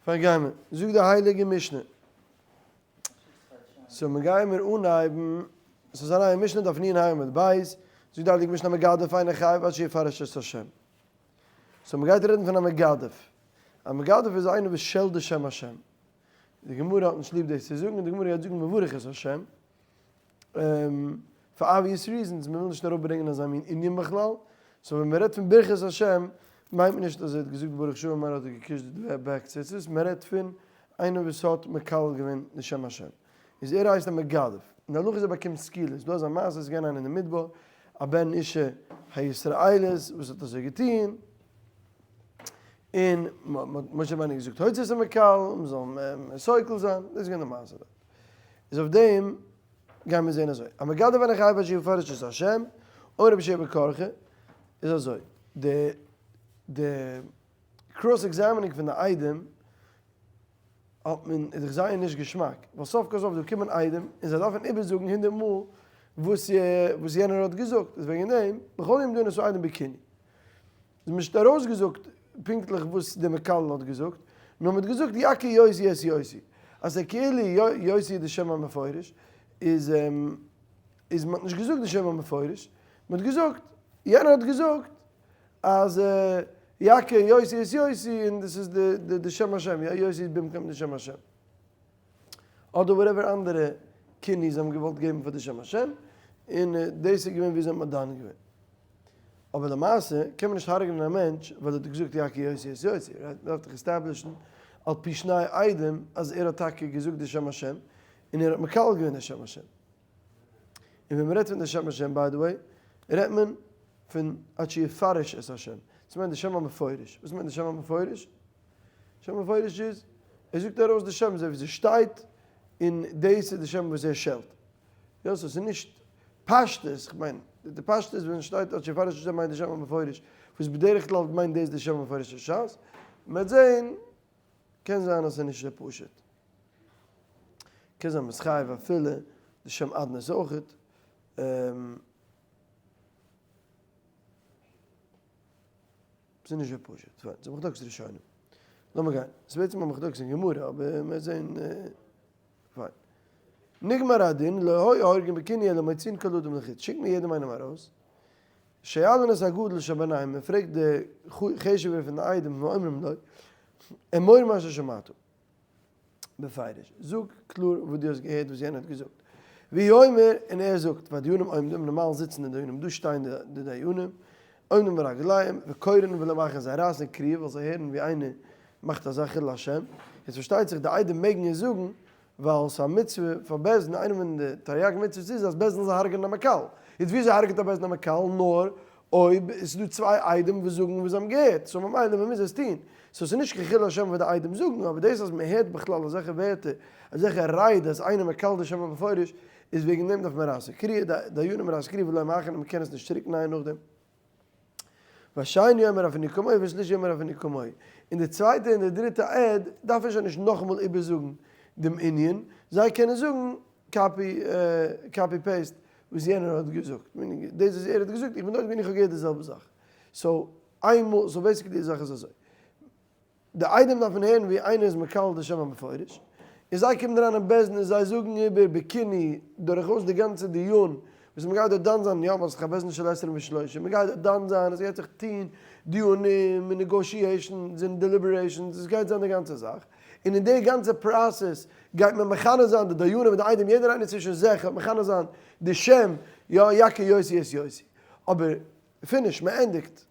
פארגיימער, זאגט די הייליגע משנה. so מיר גייען מיר אנהייבן, ס'איז א נייע משנה דף נ ה עמוד ב', זאגט די הייליגע משנה המגדף אינו חייב עד שיפרש את השם. so מ'גייט רעדן פון א מגדף. א מגדף איז איינער וואס שעלט די שם השם. די גמרא האט נישט ליב דאס צו זאגן, די גמרא גייט זאגן מברך את השם. פאר obvious reasons, מ'וויל נישט אראפברענגען אזא מין ענין בכלל, so ווען מ'רעדט פון ברכת השם, מיינט מען נישט אז ער האט געזאגט ברוך שאמר אדער געקושט די back ציצית, מ'רעדט פון איינער וואס האט מקלל געווען די שם השם, איז ער הייסט א מגדף, און די הלכה איז ער באקומט סקילה, איז דא אזא מעשה, עס איז געווען איינער אין די מדבר, א בן אישה הישראלית וואס האט אזוי געטון, און משה רבינו האט געזאגט הוציא את המקלל, מ'זאל אים סוקל זיין, דאס איז געווען די מעשה דארט. איז אויף דעם גייען מיר זעהן אזוי, המגדף אינו חייב עד שיפרש את השם, אמר רבי יהושע בן קרחה, איז אזוי, די די cross examining פון די עדים האט מען איז דאך זייער נישט געשמאק, ווייל סוף כל סוף דא קומען עדים און זיי דארפן איבערזאגן הונדערט מאל וואס וואס יענער האט געזאגט, איז וועגן דעם בכל יום דנין את העדים בכינוי. איז נישט ארויסגעזאגט פונקטליך וואס די מקלל האט געזאגט, נאר מ'האט געזאגט יכה יוסי את יוסי, אז ס'איז כאילו יוסי איז די שם המפורש, איז איז מ'האט נישט געזאגט די שם המפורש, מ'האט געזאגט, יענער האט געזאגט אז יכה יוסי את יוסי און דאס איז די די שם השם, יא יוסי איז במקום די שם השם. אדער whatever אנדערע כינוי זיי האבן געוואלט געבן פאר די שם השם, און דאס איז געווען ווי זיי האבן דן געווען. אבער למעשה קען מען נישט הרג'נען א מענטש ווייל ער האט געזאגט יכה יוסי את יוסי, right? מ'דארף דאך establish ן על פי שני עדים אז ער האט טאקע געזאגט די שם השם, און ער האט מקלל געווען די שם השם. און ווען מ'רעדט פון די שם השם by the way, רעדט מען פון עד שיפרש את השם. דאס מיינט די שם המפורש. וואס מיינט די שם המפורש? שם המפורש איז, ער זאגט ארויס די שם אזוי ווי ס'שטייט, און דאס איז די שם וואס ער שעלט. יא, so ס'איז נישט פשטות, כ'מיין, די פשטות ווען שטייט עד שיפרש השם מיינט די שם המפורש, וואס בדרך כלל מיינט דאס די שם המפורש אין שס, מ'וועט זעהן, קען זיין אז ס'איז נישט אזוי פשוט. קען זיין מ'איז חייב אפילו די שם אדנות אויכעט. ס'איז נישט אזוי פשוט. פיין, ס'איז מחלוקת ראשונים. לאמיר גיין. ס'איז בעצם א מחלוקת אין גמרא, אבער מ'וועט זעהן. פיין. נגמר הדין, לא היו הורגין בכינוי אלא מוציאין כל אדם לחוץ. שיקט מען יעדעם איינעם ארויס. שואלין את הגדול שביניהם, מען פרעגט די חשוב'ער פון די עדים ואומרים לו, אמור מה ששמעת. בפירוש, זאג קלאר וואס דו האסט געהערט וואס יענער האט געזאגט. והוא אומר, און ער זאגט, והדיינים עומדים, נארמאל זיצן די דיינים, דא שטייען די דיינים, עומדים ברגליהם, וקורעין ולא מאכן זיי רייסן קריעה ווייל זיי הערן ווי איינער מאכט אזא חילול השם, יעצט פארשטייט זיך די עדים מעגן עס זאגן ווייל ס'איז א מצוה פאר בית דין, איינע פון די תריג מצוות איז אז בית דין זאל הרג'נען א מקלל, יעצט וויאזוי הרג'נט א בית דין א מקלל נאר אויב עס איז דא צוויי עדים וואס זאגן וואס זיי האבן געהערט, so ממילא מען מוז עס טון, so ס'איז נישט קיין חילול השם וואס די עדים זאגן, אבער דאס אז מען הערט בכלל אזעלכע ווערטער, אזעלכע רייד אז איינער מקלל די שם המפורש, איז וועגן דעם דארף מען רייסן קריעה, די דיינים רייסן קריעה ולא מאכן און מען קען עס נישט צוריק נייען נאכדעם. והשני אומר אף אני כמוהו והשלישי אומר אף אני כמוהו. און די צווייטע און די דריטע עד דארפן שוין נישט נאכאמאל איבערזאגן דעם ענין, זיי קענען זאגן copy copy paste וואס יענער האט געזאגט, meaning דאס וואס ער האט געזאגט, איך בין דארט געווען איך האב געהערט די זעלבע זאך. so איינמאל, so basically די זאך איז אזוי. די עדים דארפן הערן ווי איינער איז מקלל די שם המפורש, און זיי קומען אריין אין בית דין און זיי זאגן איבער בכינוי דורכאויס די גאנצע דיון וואס מען גייט דארט דן זיין, יא ווייל ס'איז דאך א בית דין של עשרים ושלושה, מען גייט דארט דן זיין, עס גייט זיך טון דיונים און negotiations און deliberations, עס גייט זיין די גאנצע זאך, און אין די גאנצע process גייט מען מכנה זיין די דיינים און די עדים יעדער איינער צווישן זיך וועט מכנה זיין די שם, יא יכה יוסי את יוסי, אבער finish, מען ענדיגט.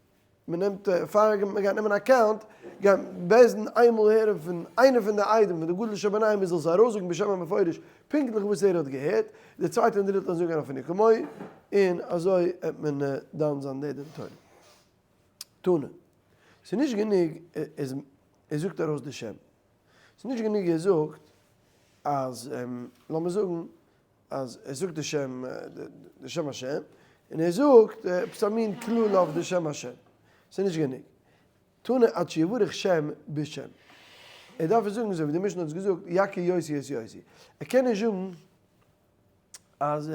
מען נעמט פאר מען גייט נעמען א count, גייט בית דין איינמאל הערן פון איינער פון די עדים פון די גדול שביניהם מען זאל עס ארויסזאגן בשם המפורש פונקטליך וואס ער האט געהערט, די צווייטע און דריטע זאגן אף אני כמוהו, און אזוי העט מען דן זיין די דין תורה. תנא. ס'איז נישט גענוג אז ער זאגט ארויס די שם. ס'איז נישט גענוג ער זאגט אז לאמיר זאגן אז ער זאגט די שם, די שם השם, און ער זאגט עפעס א מין קללה אויף די שם השם. ס'איז נישט גענוג. תנא עד שיברך שם בשם. ער דארף עס זאגן אזוי ווי די משנה האט עס געזאגט, יכה יוסי את יוסי. ער קען נישט זאגן אז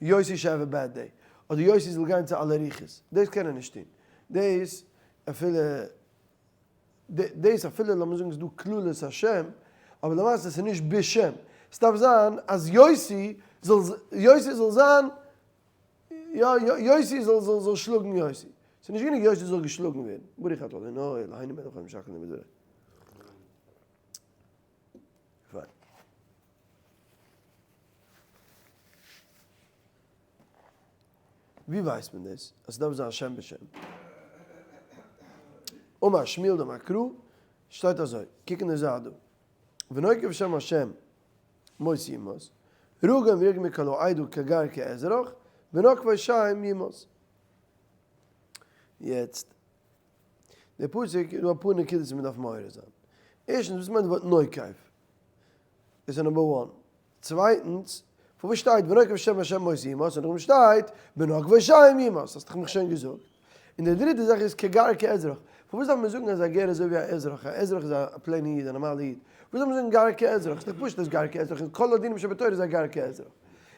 יוסי should have a bad day, אדער יוסי זאל גיין צו אלע רוחות. דאס קען ער נישט טון. דאס אפילו. דאס אפילו לאמיר זאגן ס'איז דא קללת השם, אבער למעשה ס'איז נישט בשם, ס'דארף זיין אז יוסי זאל יוסי זאל זיין יא יוסי זאל זאל זאל שלאגן יוסי, ס'איז נישט גענוג יוסי זאל געשלאגן ווערן, ברוך אתה ה' אלהינו מלך העולם שהכל נהיה בדברו. פיין. ווי ווייסט מען דאס אז ס'דארף זיין שם בשם? אמר שמואל דאמר קרא, שטייט אזוי, קוק אין די זייט דא, ונוקב שם השם מות יומת, רגום וירגמו כל העדה כגר כאזרח, ונקבו שם יומת. יעצט, די פסוק איז דא אפאר נקודות וואס מ'דארף מעורר זיין. ערשטנס, וואס מיינט די ווארט נוקב? דאס איז number one. צווייטנס, פארוואס שטייט ונקב שם השם מות יומת, און נאכדעם שטייט ונקבו שם יומת, האסט דאך מיך שוין געזאגט. און די דריטע זאך איז כגר כאזרח, פארוואס דארף מען זאגן אז א גר איז אזוי ווי א אזרח, א אזרח איז א plain ע איד, א נארמאלע איד, פארוואס דארף מען זאגן גר כאזרח, ס'איז דאך פשוט אז גר כאזרח אין כל הדינים שבתורה איז א גר כאזרח.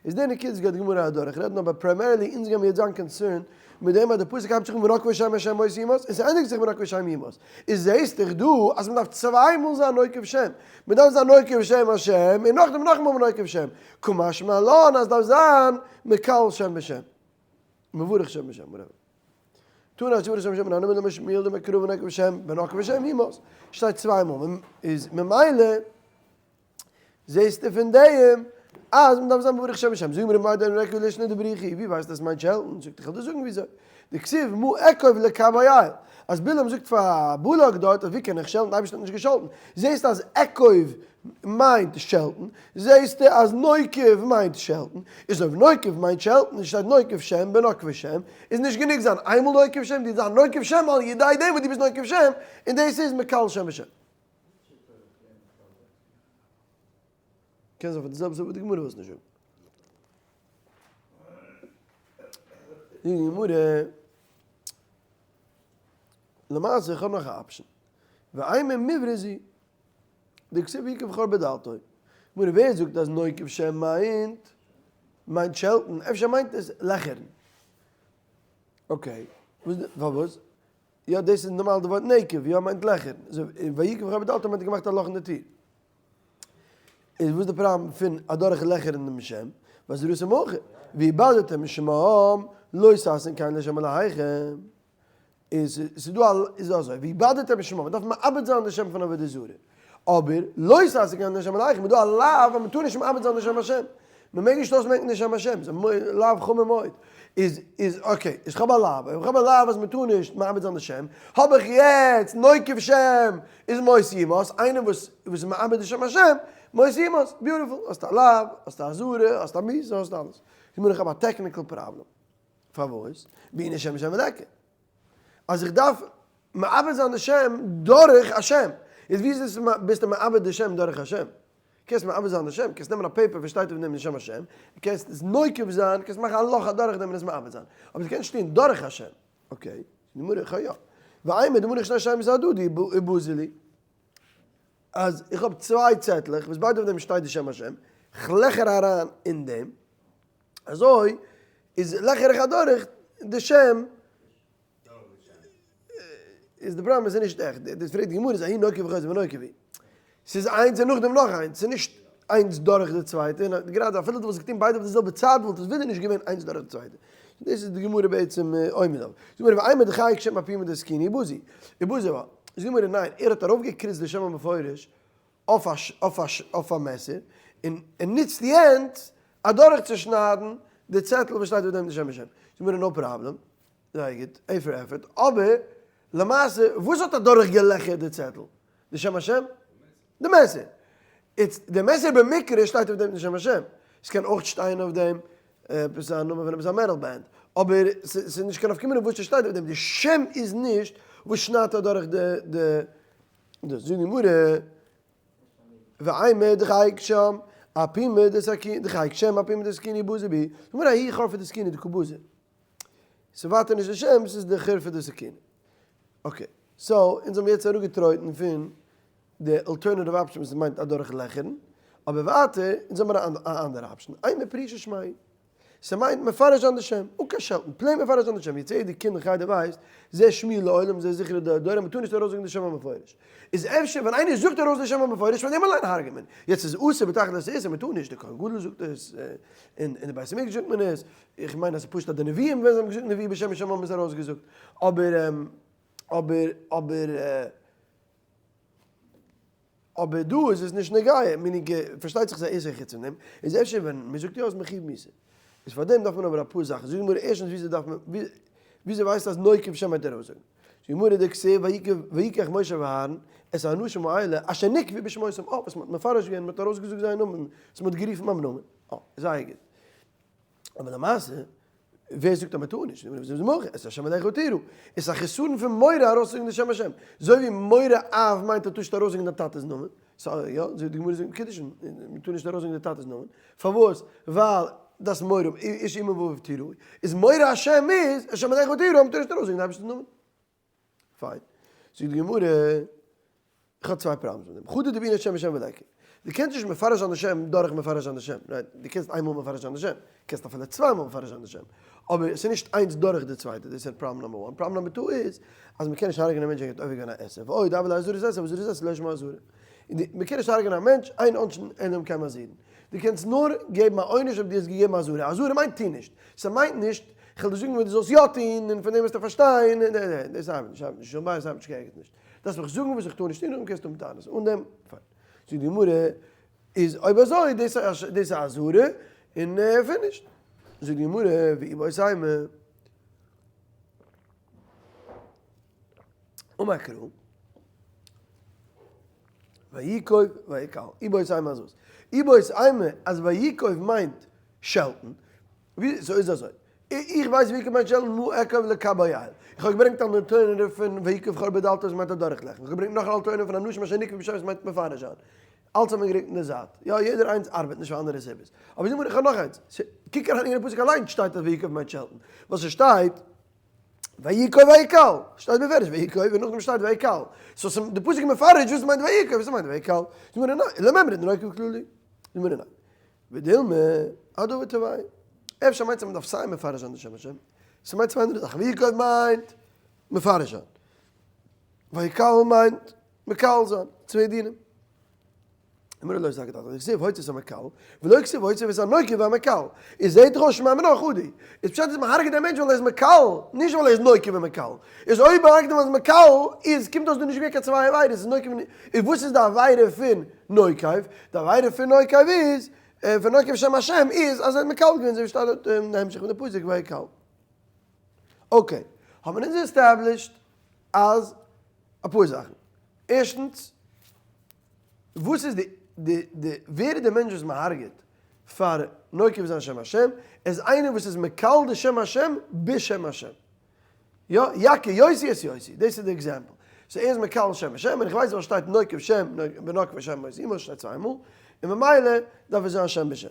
איז די נקודות גייט די גמרא אדורך רעדן אבער primarily אונז גיימיר יעצט זיין concerned מיט דעם אז די פסוק הייבט זיך אן ונקבו שם השם מות יומת און ס'ענדיגט זיך ונקבו שם יומת איז זעהסט דאך דא אז מ'דארף צוויי מאל זיין נוקב שם מ'דארף זיין נוקב שם השם און נאכדעם נאכאמאל נוקב שם קא משמע לן אז דארף זיין מקלל שם בשם מברך שם בשם whatever. תנא אשי שם שם מנין דאמר שמואל דאמר קרא ונוקב שם ונקבו שם יומת שטייט צוויי מאל איז ממילא זעסטו פון דעם אז מען דארף זיין מברך שם בשם, זאג מיר מאי דען רעקו לישנא דבריחי, ווי ווייסטו אז ס'מיינט שעלטן, זאגט איך וועל דיר זאגן וויאזוי, דכתיב מה אקוב לקב אייל, אז בלעם זאגט פאר בלק דארט אז ווי קען איך שעלטן, די אייבערשטער האט נישט געשאלטן, זעסטו אז אקוב מיינט שעלטן, זעסטו אז נוקב מיינט שעלטן, איז אויב נוקב מיינט שעלטן און שטייט נוקב שם בנוקבי שם, איז נישט גענוג זיין איינמאל נוקב שם, דו זיין נוקב שם על ידי דעם וואס דו ביסט נוקב שם, און דאס איז מקלל שם בשם. קען זיין פאר די זעלבע סיבה וואס די גמרא ווילסט נישט זאגן. די גמרא, למעשה איך האב נאך א option. ואימא מיברזי, דכתיב ויקב חור בדלתו. גמרא ווער זאגט אז נוקב שם מיינט מיינט שעלטן, אפשר מיינט עס לעכערן. okay, פארוואס? יא דאס איז נארמאל די ווארט נקב, יא מיינט לעכערן, ויקב חור בדלתו מיינט געמאכט א לאך אין די טיר. איז וואס די פראבלעם פון אדורך לעכערן דעם שם? ואזהרתם מהכא, ואבדתם שמם לא תעשון כן לה' אלהיכם. איז ס'איז דא א איז אזוי, ואבדתם שמם, מ'דארף מאבד זיין די שם פון עבודה זרה. אבער לא תעשון כן לה' אלהיכם, איז דא א לאו אז מ'טאר נישט מאבד זיין די שם השם. מ'מעג נישט אויסמעקן די שם השם, ס'איז א לאו חמור מאוד. איז איז okay, איז כ'האב א לאו, אויב כ'האב א לאו אז מ'טאר נישט מאבד זיין די שם, האב איך יעצט נוקב שם איז מות יומת, איינער וואס וואס איז מאבד די שם השם, מות יומת, beautiful, האסט א לאו, האסט א אזהרה, האסט א מיתה, האסט אלעס. זאג מיר איך האב א technical problem. פארוואס? בעינא שם שם ליכא. אז איך דארף מאבד זיין די שם דורך א שם. איז ווי איז ביסטו מאבד די שם דורך א שם? קענסט מאבד זיין די שם, קענסט נעמען א paper וואס שטייט אויף דעם די שם השם, קענסט עס נוקב זיין, קענסט מאכן א לאך אדורך דעם און עס מאבד זיין, אבער דו קענסט נישט טון דורך השם. okay, די גמרא, איך יא. ואימא דמנח שני שמות אהדדי ובזי להו. אז איך האב צוויי צעטלעך וואס ביידע אויף דעם שטייט די שם השם, כ'לעכער אריין אין דעם, אזוי איז לעכער איך אדורך די שם איז די פראבלעם איז נישט עכט, דאס פרעגט די גמרא איז ההוא נוקב וחוזר ונוקב הוא. ס'איז איינס און נאכדעם נאך איינס, ס'איז נישט איינס דורך די צווייטע, און גראדע אפילו דו וואלסט געטון ביידע אויף די זעלבע צייט וואלט עס ווידער נישט געווען איינס דורך די צווייטע. דאס איז די גמרא בעצם עומד אויף. זאגט די גמרא ואימא דחייק שם אפומא דסכינא ובזי. ובזי בה. זאגט די גמרא ניין, ער האט ארויפגעקריצט די שם המפורש אויף א מעסער, און ער נוצט יענץ אדורכצושניידן די צעטל וואס שטייט אויף דעם די שם השם. זאגט די גמרא no problem. זייער גוט, A for effort, אבער למעשה וואס האט אדורך געלעכערט די צעטל? די שם השם? די מעסער. איצט די מעסער במקרה שטייט אויף דעם די שם השם, עס קען אויך שטיין אויף דעם עפעס א נאמען פון עפעס א metal band, אבער ס'איז נישט קיין נפקא מינה וואס ס'שטייט אויף דעם, די שם איז נישט וואס שניידט אדורך די די דאס. זאגט די גמרא, ואימא דחייק שם, אפומא דסכינא, דחייק שם אפומא דסכינא ובזי בהו, זאגט די גמרא ההיא חרפא דסכינא דקא בזי. ס'איז ווייטער נישט די שם, ס'איז די חרפא דסכינא. okay, so אונז האבן יעצט אראפגעטרויטן פון די alternative option וואס מיינט אדורך לעכערן, אבער ווייטער אונז האבן א אנדערע option, אימא פרישא שמיה. ס'מיינט מפרש זיין די שם, אן קיין שעלטן, plain מפרש זיין די שם, יעצט יעדע קינד אין חדר ווייסט, זה שמי לעולם זה זכרי לדור דור אז מ'טאר נישט ארויסזאגן די שם המפורש. איז אפשר ווען איינער זאגט ארויס די שם המפורש פאר דעם אליין הרג'ט מען. יעצט איז אסור בתכלית האיסור, מ'טאר נישט, די כהן גדול זאגט עס, און אין די בית המקדש זאגט מען עס, איך מיין אז ס'איז פשוט אז די נביאים ווען זיי האבן געזאגט נבואה בשם השם האבן עס ארויסגעזאגט, אבער אבער אבער אבער דא איז עס נישט נוגע, meaning פארשטייט זיך ס'איז א איסור חוץ פון דעם, איז אפשר ווען מ'זאגט יא איז מען חיוב מיתה. איז פאר דעם דארף מען אבער אפאר זאכן, זאגט די גמרא ערשטנס וויאזוי דארף מען, וויאזוי ווייסטו אז נוקב שם מיינט ארויסזאגן? זאגט די גמרא דכתיב ויקח משה ואהרן את האנשים האלה אשר נקבו בשמותם, אה וואס מ'האט מפרש געווען, מ'האט ארויסגעזאגט זייער נאמען, וואס מ'האט גערופן ביים נאמען, אה זייער גוט. אבער למעשה ווער זאגט אז מען טאר נישט? את השם אלקיך תירא. עס איז א חסרון פון מורא ארויסזאגן די שם השם. אזוי ווי מורא אב מיינט אז טארסט ארויסזאגן דיין טאטע'ס נאמען. סא יא, אזוי די גמרא זאגט אין קידושין, מען טאר נישט ארויסזאגן די טאטע'ס נאמען. פארוואס? ווייל דאס מורא איש אמו ואביו תיראו. איז מורא השם איז, השם אלקיך תירא, מען טאר נישט ארויסזאגן די אייבערשטענס נאמען. פיין. זאגט די גמרא, איך האב צוויי problems מיט דעם. חדא דבעינא שם בשם וליכא. דו קענסט נישט מפרש זיין די שם דורך מפרש זיין די שם. right? דו קענסט איינמאל מפרש זיין די שם. קענסט אפילו צוויי מאל מפרש זיין די שם. אבער עס איז נישט איינס דורך די צווייטע. דאס איז problem number one. problem number two איז, אז מען קען נישט הרג'נען א מענטש ווען ער האט עובר געווען א עשה. ועוד הוה ליה אזהרת עשה ואזהרת עשה לא שמה אזהרה. און מען קען נישט הרג'נען א מענטש, אין עונשין אלא אם כן מזהירין. דו קענסט נאר געבן א עונש אויב דו האסט געגעבן אזהרה. אזהרה מיינט טו נישט. ס'מיינט נישט, כ'וועל דיר זאגן וואס דו זאלסט יא טון, און פון דעם וועסטו פארשטיין, און דאס ארבעט נישט, ארבעט נישט, שלום בית ארבעט נישט, געהעריג נישט. דארפסט מיך זאגן וואס איך טאר נישט טון, נאכדעם קענסטו האבן טענות. אן דעם, פיין. זאגט די גמרא, איז אויב אזוי, דאס איז א אזהרה, און finished. זאגט די גמרא, ואיבעית אימא. אמר קרא, ויקוב ויקלל, איבעית אימא אז וואס? איבעית אימא אז ויקוב מיינט שעלטן, ווי סאו איז אזוי, איך ווייס ויקוב מיינט שעלטן מה אקוב לקבא יעל, איך האב געברענגט אן alternative פון ויקוב חור בדלתו וואס מיינט אדורכלעכן, איך האב געברענגט נאך אן alternative פון אנשים אשר נקבו בשם וואס מיינט מפרש זיין, אלץ האט מען גערוקט אין די זייט, יא יעדער איינס ארבעט נישט פאר אנדערע סיבות, אבער זאג מיר איך האב נאך איינס, קוק אריין אין פסוק אליינס שטייט אז ויקוב מיינט שעלטן, וואס עס שטייט ויקוב ויקלל, שטייט בפירוש ויקוב און נאכדעם שטייט ויקלל, so ס'איז די פסוק מפרש וואס מיינט ויקוב וואס מיינט ויקלל, זאג מיר ניין, למימרא דנוקב קללה, זאג מיר ניין, ודילמא אהדדי תרוייהו, אפשר מיינט עס אז מ'דארף סיי מפרש זיין די שם השם, ס'מיינט צוויי אנדערע זאכן, ויקוב מיינט מפרש זיין, ויקלל מיינט מקלל זיין, צוויי דינים. אמרו לו זאגט אז כתיב הוציא את המקלל, ולא כתיב הוציא את הנוקב והמקלל, איז זעהט דאך אויס שמע מינה חדא, איז פשט אז מ'הרג'ט דעם מענטש ווייל ער איז מקלל, נישט ווייל ער איז נוקב ומקלל, איז אויב מ'הרג'ט אים ווייל ער איז מקלל, איז קומט אויס דא נישט געווען קיין צוויי עבירות, איז נוקב און, איז וואס איז די עבירה פון נוקב? די עבירה פון נוקב איז, פון נוקב שם השם איז אז ער האט מקלל געווען אזוי ווי שטייט דארט אין די המשך פון די פסוק ויקלל. okay, האבן אונז established אז אפאר זאכן, ערשטנס, וואס איז די די די ווער איז די מענטש וואס מען הרג'עט פאר נוקב זיין שם השם? ער איז איינער וואס איז מקלל די שם השם בשם השם. יא, יכה יוסי את יוסי, דאס איז די example. so ער איז מקלל שם השם, און איך ווייס וואס שטייט נוקב שם, ונקבה שם מות אמו שטייט צוויי מאל, און ממילא דארף עס זיין שם בשם.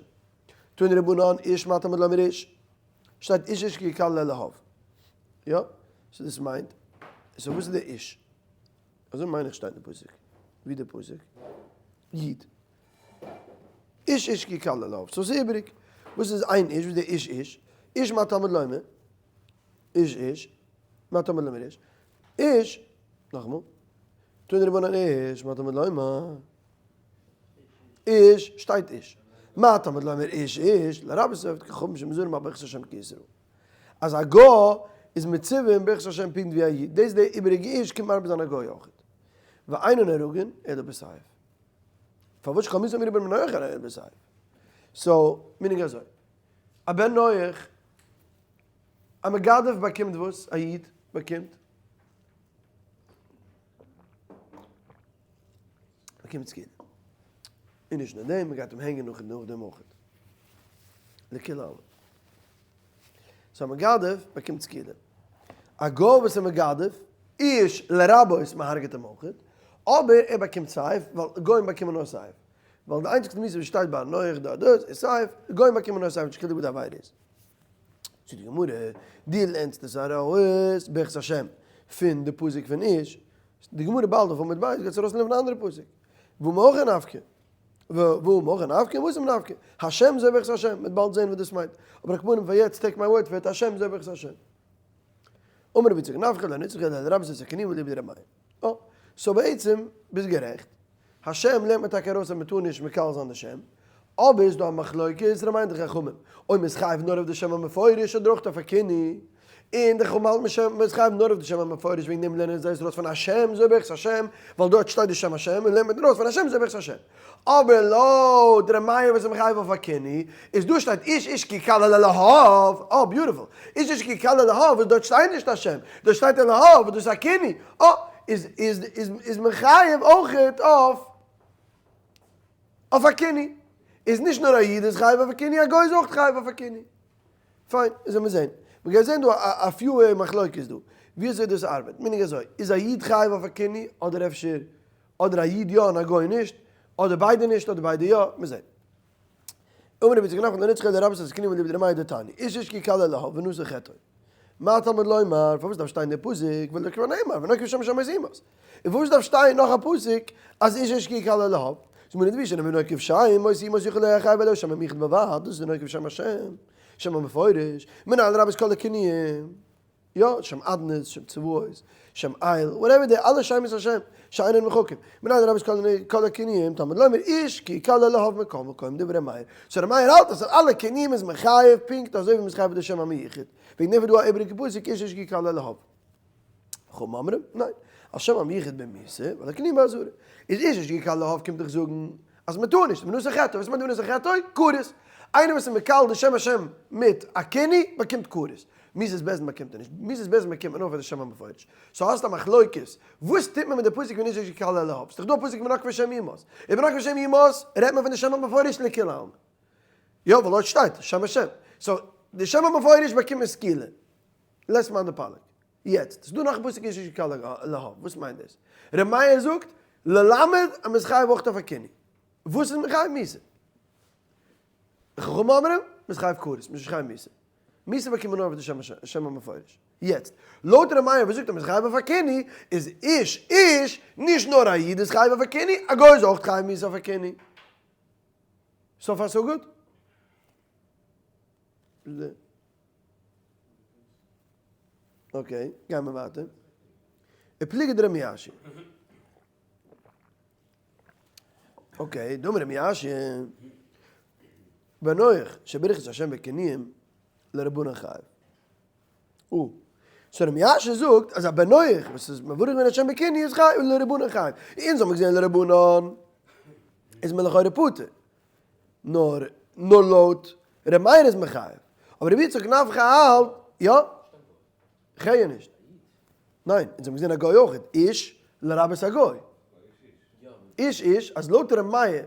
תנו רבנן איש מה תלמוד לומר איש? שטייט איש איש כי יקלל אלהיו. יא, so דאס מיינט, so וואס איז די איש? אזוי מיין איך שטייט אין פסוק. ווי די פסוק? איד. איש איש כי יקלל אלהיו. so ס'איז איבעריג. וואס איז איין איש? וואס איז די איש איש? איש מה תלמוד לומר? איש איש. מה תלמוד לומר איש? איש, נאכאמאל. תנו רבנן איש מה תלמוד לומר? איש, שטייט איש. מה תלמוד לומר איש איש? לרבות עובד כוכבים שמזוהים על ברכת השם כישראל. אז א גוי איז מצווה אין ברכת השם פונקט ווי א איד, דאס די איבעריגע איש קומט מרבה זיין א גוי אויך. ואינן נהרגין אלא בסייף. פארוואס שכל מיתה מרבה בן נח אלא בסייף? so, meaning אזוי. א בן נח, א מגדף באקומט וואס? א איד באקומט? באקומט סקילה. און נישט נאר דעם, מען גייט אים הענגען נאך דעם אויך. לכולי עלמא. so א מגדף באקומט סקילה. א גוי וואס איז מגדף, איש לרבות מ'הרג'עט אים אויך, אבער ער באקומט סייף, ווייל גוים באקומען נאר סייף. ווייל די איינציגסטע מיתה וואס שטייט ביי נח דא דאס איז סייף, גוים באקומען נאר סייף, נישט קיין חילוק וואס די עבירה איז. זאגט די גמרא, דו לערנסט עס ארויס ברכת השם פון די פסוק פון איש, די גמרא באלד אויף עמוד ב' גייט עס ארויסלערנען פון א אנדערע פסוק, והא מהכא נפקא. והא מהכא נפקא והתם נפקא, השם זה ברכת השם, מ'וועט באלד זען וואס דאס מיינט, אבער על כל פנים פאר יעצט take my word for it, השם זה ברכת השם. אמר רבי יצחק נפחא לא נצרכא אלא לרבות את הכינויים ואליבא דרבי מאיר. אה, so בעצם ביסט גערעכט, השם לערנט מען טאקע ארויס אז מ'טאר נישט מקלל זיין די שם, אבער איז דא א מחלוקת ר' מאיר און די חכמים אויב מ'איז חייב נאר אויף די שם המפורש אדער אויך אויף א כינוי, און די חכמים האלטן מ'איז מ'איז חייב נאר אויף די שם המפורש וועגן דעם לערנען זיי עס ארויס פון השם זו ברכת השם ווייל דארט שטייט די שם השם און לערנט מען ארויס פון השם זו ברכת השם. אבער לויט ר' מאיר וואס איז מחייב אויף א כינוי איז דא שטייט איש איש כי יקלל אלהיו, אה beautiful, איש איש כי יקלל אלהיו וואס דארט שטייט נישט השם, דארט שטייט אלהיו וואס דאס איז א כינוי, אה איז איז איז איז מחייב אויכעט אויף אויף א כינוי. איז נישט נאר א איד איז חייב אויף א כינוי, א גוי איז אויך חייב אויף א כינוי. פיין, איז לאמיר זעהן. מ'גייט זעהן דא א few מחלוקת דא, ווי אזוי דאס ארבעט. meaning אזוי, איז א איד חייב אויף א כינוי, אדער אפשר, אדער א איד יא און א גוי נישט, אדער ביידע נישט, אדער ביידע יא, מיר זעהן. אמר רבי יצחק נחמן לא נצרכא לרבות את הכינויים ואליבא דרבי מאיר דתניא, איש איש כי יקלל אלהיו ונשא חטאו. מה תלמוד לומר, פארוואס דארף שטיין דער פסוק, ולא כבר נאמר, ונקוב שם שם ימות. און פארוואס דארף שטיין נאך א פסוק אז איש איש כי יקלל אלהיו? זאגט מיר נדבי שנאמר ונקוב שם מות יומת יכול יהא חייב אלא שם המיוחד בלבד, דאס איז ונקוב שם השם, שם המפורש, מנין לרבות כל הכינויים, יא, שם אדנות, שם צבאות, שם אל, whatever די אלע שמות השם, שאינן מחוקים, מנין לרבות כל הכינויים, תלמוד לומר איש כי יקלל אלהיו מכל מקום דברי מאיר, so ר' מאיר האלט אז אלע כינויים איז מחייב פונקט אזוי ווי מ'איז חייב די שם המיוחד, וועגן דעם איז דא א איבעריגע פסוק איש איש כי יקלל אלהיו. חכמים אומרים, ניין, על שם המיוחד במיתה, ועל הכינויים באזהרה. איז איש איש כי יקלל אלהיו קומט דאך זאגן אז מען טאר נישט, ונשא חטאו, וואס מיינט ונשא חטאו? כרת. איינער וואס איז מקלל די שם השם מיט א כינוי באקומט כרת. מיתת בית דין באקומט ער נישט. מיתת בית דין באקומט מען נאר פאר די שם המפורש. so האסט א מחלוקת, וואס טוט מען מיט די פסוק פון איש איש כי יקלל אלהיו? ס'דאך דא א פסוק ונקבה שם יומת. און ונקבה שם יומת רעדט מען פון די שם המפורש לכולי עלמא. יא, ווייל דארט שטייט שם השם. so די שם המפורש באקומט מען סקילה. לית מאן דפליג. יעצט, ס'דא נאך א פסוק איש איש כי יקלל אלהיו, וואס מיינט דאס? ר' מאיר זאגט, ללמד אז מ'איז חייב אויך אויף א כינוי. וואס איז מען חייב מיתה? חכמים אומרים, מ'איז חייב כרת, מ'איז נישט חייב מיתה. מיתה באקומט מען נאר אויף די שם המפורש. יעצט, לויט ר' מאיר וואס זאגט אז מ'איז חייב אויף א כינוי, איז איש איש, נישט נאר א איד איז חייב אויף א כינוי, א גוי איז אויך חייב מיתה אויף א כינוי. so far so good? okay, גייען מיר ווייטער. ופליגא דרבי יאשיה. okay, דאמר רבי יאשיה, בן נח שבירך את השם בכינויים לרבנן חייב. או. so רבי יאשיה זאגט אז א בן נח וואס איז מברך געווען השם בכינוי איז חייב לרבנן חייב. אונז האבן געזען לרבנן איז מען לכאורה פטור. נאר נאר לויט ר' מאיר איז מחייב. אבער רבי יצחק נפחא האלט יא. כ'הער נישט. ניין, אונז האבן געזען א גוי אויכעט, איש לרבות א גוי. איש איש, אז לויט ר' מאיר,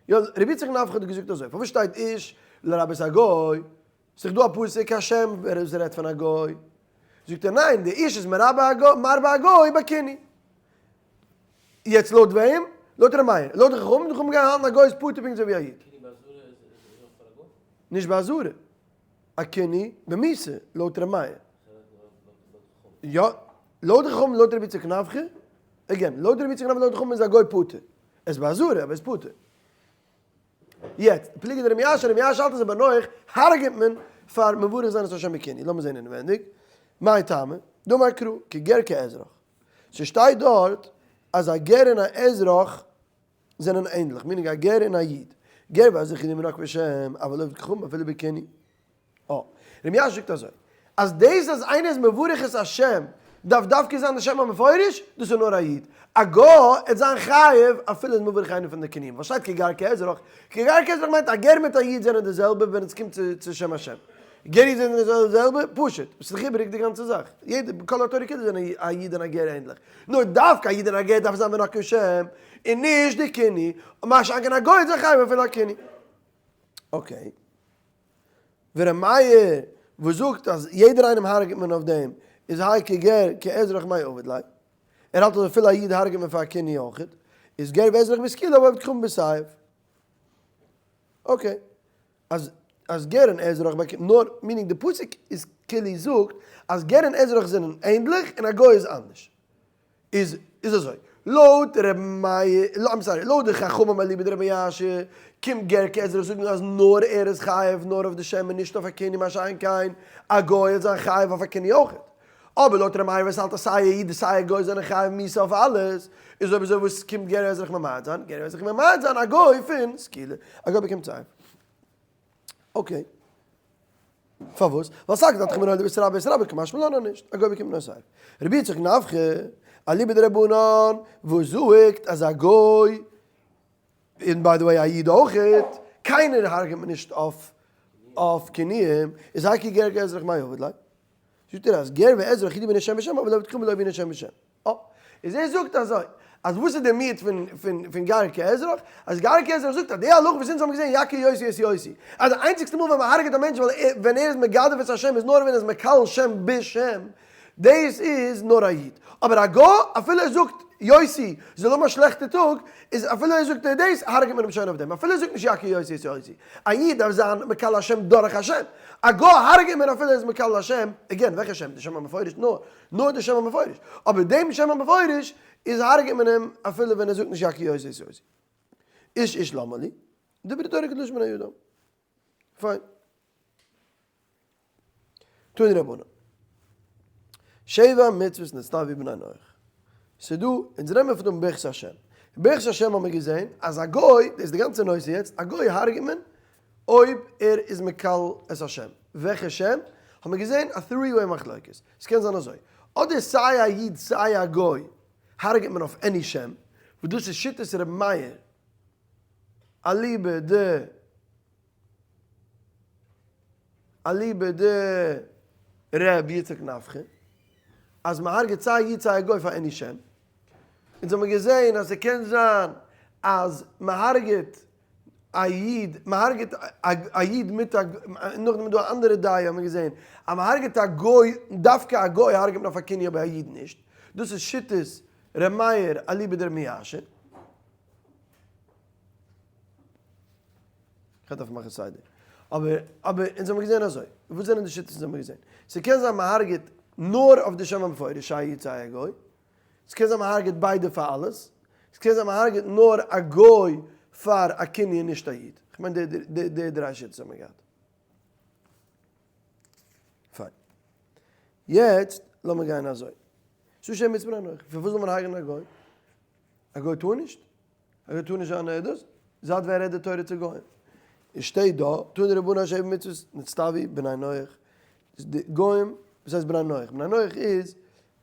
יא, רבי יצחק נפחא האט געזאגט אזוי, פארוואס שטייט איש לרבות א גוי? ס'איז דא א פסוק השם ווער עס רעדט פון א גוי. זאגט ער ניין, די איש איז מרבה א גוי, מרבה א גוי בכינוי. יעצט לויט וועם? לויט ר' מאיר. לויט די חכמים, די חכמים גייען האלטן א גוי איז פטור פונקט אזוי ווי א איד. כינוי בעזרה איז אויך פאר א גוי? נישט בעזרה. א כינוי במיתה, לויט ר' מאיר. יא, לויט די חכמים, לויט רבי יצחק נפחא, again, לויט רבי יצחק נפחא לויט די חכמים איז א גוי פטור. עס איז בעזרה, אבער עס איז פטור. יעצט, פליגא דרבי יאשיה, רבי יאשיה האלט אז א בן נח הרג'עט מען פאר מברך זיין את השם בכינוי. לאמיר זען אינעווענדיג. מאי טעמא? דאמר קרא, כגר כאזרח. ס'שטייט דארט אז א גר און א אזרח זענען ענדליך, meaning א גר און א איד. גר ואזרח ידועים רק בשם, אבל עובד כוכבים אפילו בכינוי. אה. רבי יאשיה זאגט אזוי, אז דאס אז איינער איז מברך את השם דארף דווקא זיין די שם המפורש, דאס איז נאר א איד. א גוי עט זיין חייב אפילו איז מברך איינער פון די כינויים. ווייל שטייט כגר כאזרח, כגר כאזרח מיינט א גר מיט א איד זענען די זעלבע ווען עס קומט צו שם השם. גר איד זענען די זעלבע? פשוט. עס איז דאך איבעריג די גאנצע זאך. יעדער, בכל התורה כולה זענען א איד און א גר ענדליך. נאר דווקא א איד און א גר דארף זיין בנקוב שם, און נישט די כינוי. מה שאין כן א גוי איז חייב אפילו א כינוי. okay. ור' מאיר וואס זאגט אז יעדער איינעם הרג'ט מען אויף דעם, איז האי כגר כאזרח מאי עביד ליה. ער האלט אז אפילו א איד הרג'ט מען פאר א כינוי אויכעט. איז גר ואזרח בסקילה ועובד כוכבים בסייף. okay. אז אז גר און אזרח באקומט נאר, meaning די פסוק איז כאילו זאגט אז גר און אזרח זענען ענדליך און א גוי איז אנדערש. איז איז אזוי. לויט ר' מאיר, I'm sorry, לויט די חכמים אליבא דרבי יאשיה, קומט גר כאזרח זאגן אז נאר ער איז חייב נאר אויף די שם און נישט אויף א קינוי מה שאין כן א גוי וועט זיין חייב אויף א קינוי אויכעט. אבער לויט ר' מאיר וואס האלט אז סיי א איד און סיי א גוי זענען חייב מיתה אויף אלעס, איז אויב אזוי וואס קומט גר כאזרח ממעט זיין? גר כאזרח ממעט זיין א גוי פון סקילה, א גוי באקומט סיי. Okay. פארוואס? ווייל סלקא דעתך אמינא בהתרבה אתרבה קא משמע לן אז נישט, א גוי באקומט נאר סיי. רבי יצחק נפחא, אליבא דרבנן, וואס זאגט אז א גוי, און by the way א איד אויכעט, קיינער הרג'עט מען נישט אויף אויף כינויים, איז האי כי גר כאזרח מאי עביד ליה? זאגט ער אז גר ואזרח ידעו בין השם בשם אבל לא יתחום ולא בין השם בשם. אה. איז ער זאגט אזוי, אז וואס איז די מיעוט פון פון פון גר כאזרח? אז גר כאזרח זאגט אז די הלכה וואס אונז האבן געזען יכה יוסי את יוסי, אז די איינציגסטע מאל ווען מען הרג'עט א מענטש ווייל ער ווען ער איז מגדף את השם איז נאר ווען ער איז מקלל שם בשם, דאס איז נאר א איד. אבער א גוי אפילו ער זאגט יוסי זאל האבן א שלעכטע טאג, איז אפילו ער זאגט ער דאס הרג'עט מען אים שוין אויף דעם, אפילו ער זאגט נישט יכה יוסי את יוסי. א איד דארף זיין מקלל השם דורך השם. א גוי הרג'עט מען אפילו ער איז מקלל השם, again וועלכע שם? די שם המפורש? נאר נאר די שם המפורש, אבער דעם שם המפורש איז הרג'עט מען אים אפילו ווען ער זאגט נישט יכה יוסי את יוסי. איש איש למה לי? דברי תורה כדלשון בני אדם. פיין. תנו רבנן. שבע מצוות נצטוו בני נח. ס'דא, אונז רעדן מיר פון דעם ברכת השם. ברכת השם האבן מיר געזען אז א גוי, דאס איז די גאנצע נושא יעצט, א גוי הרג'עט מען אויב ער איז מקלל את השם. וועלכע שם? האבן מיר געזען א three way מחלוקת. ס'קען זיין אזוי, אדער סיי א איד סיי א גוי הרג'ט מען אויף any שם, וואס דאס איז שיטת ר' מאיר אליבא ד אליבא ד ר' יצחק נפחא, אז מ'הרג'ט סיי א איד סיי א גוי פאר any שם. אונז האבן געזען אז ס'קען זיין אז מ'הרג'ט א איד, מ'הרג'ט א איד מיט א, נאכדעם איז דא א אנדערע דעה האט מען געזען, אז מ'הרג'ט א גוי, דווקא א גוי הרג'ט מען אויף א קינוי אבער א איד נישט, דאס איז שיטת ר' מאיר אליבא דר' יאשע. כ'דארף מאכן סדר. אבער, אבער אונז האבן געזען אזוי, וואס זענען די שיטות אונז האבן געזען? ס'קען זיין מ'הרג'ט נאר אויף די שם המפורש, סיי איד סיי א גוי, ס'קען זיין מ'הרג'עט ביידע פאר אלעס, ס'קען זיין מ'הרג'עט נאר א גוי פאר א קינוי און נישט א איד. כ'מיין די די דריי שיטות האבן מיר געהאט. פיין. יעצט לאמיר גיין אזוי. ס'איז שם מצוה בני נח. פארוואס זאל מען הרג'ענען א גוי? א גוי טאר נישט? א גוי טאר נישט זיין עדות? זייט ווען רעדט די תורה צו גוים? עס שטייט דא, תנו רבנן שבע מצוות נצטוו בני נח. די גוים, וואס הייסט בני נח? בני נח איז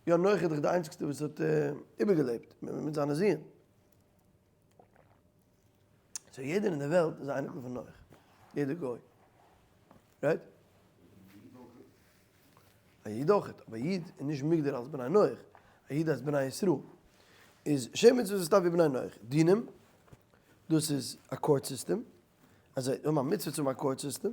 יא נח איז דאך די איינציגסטע וואס האט איבערגעלעבט מיט זיינע זין. so יעדער אין די וועלט איז א אייניקל פון נח. יעדער גוי. Right? א איד אויך, אבער א איד איז נישט מוגדר אלס בני נח. א איד הייסט בני ישראל. איז שם מצוות איז סתם ווי בני נח. דינים, דאס איז א court system. אז זיי האבן א מצוה צו האבן א court system,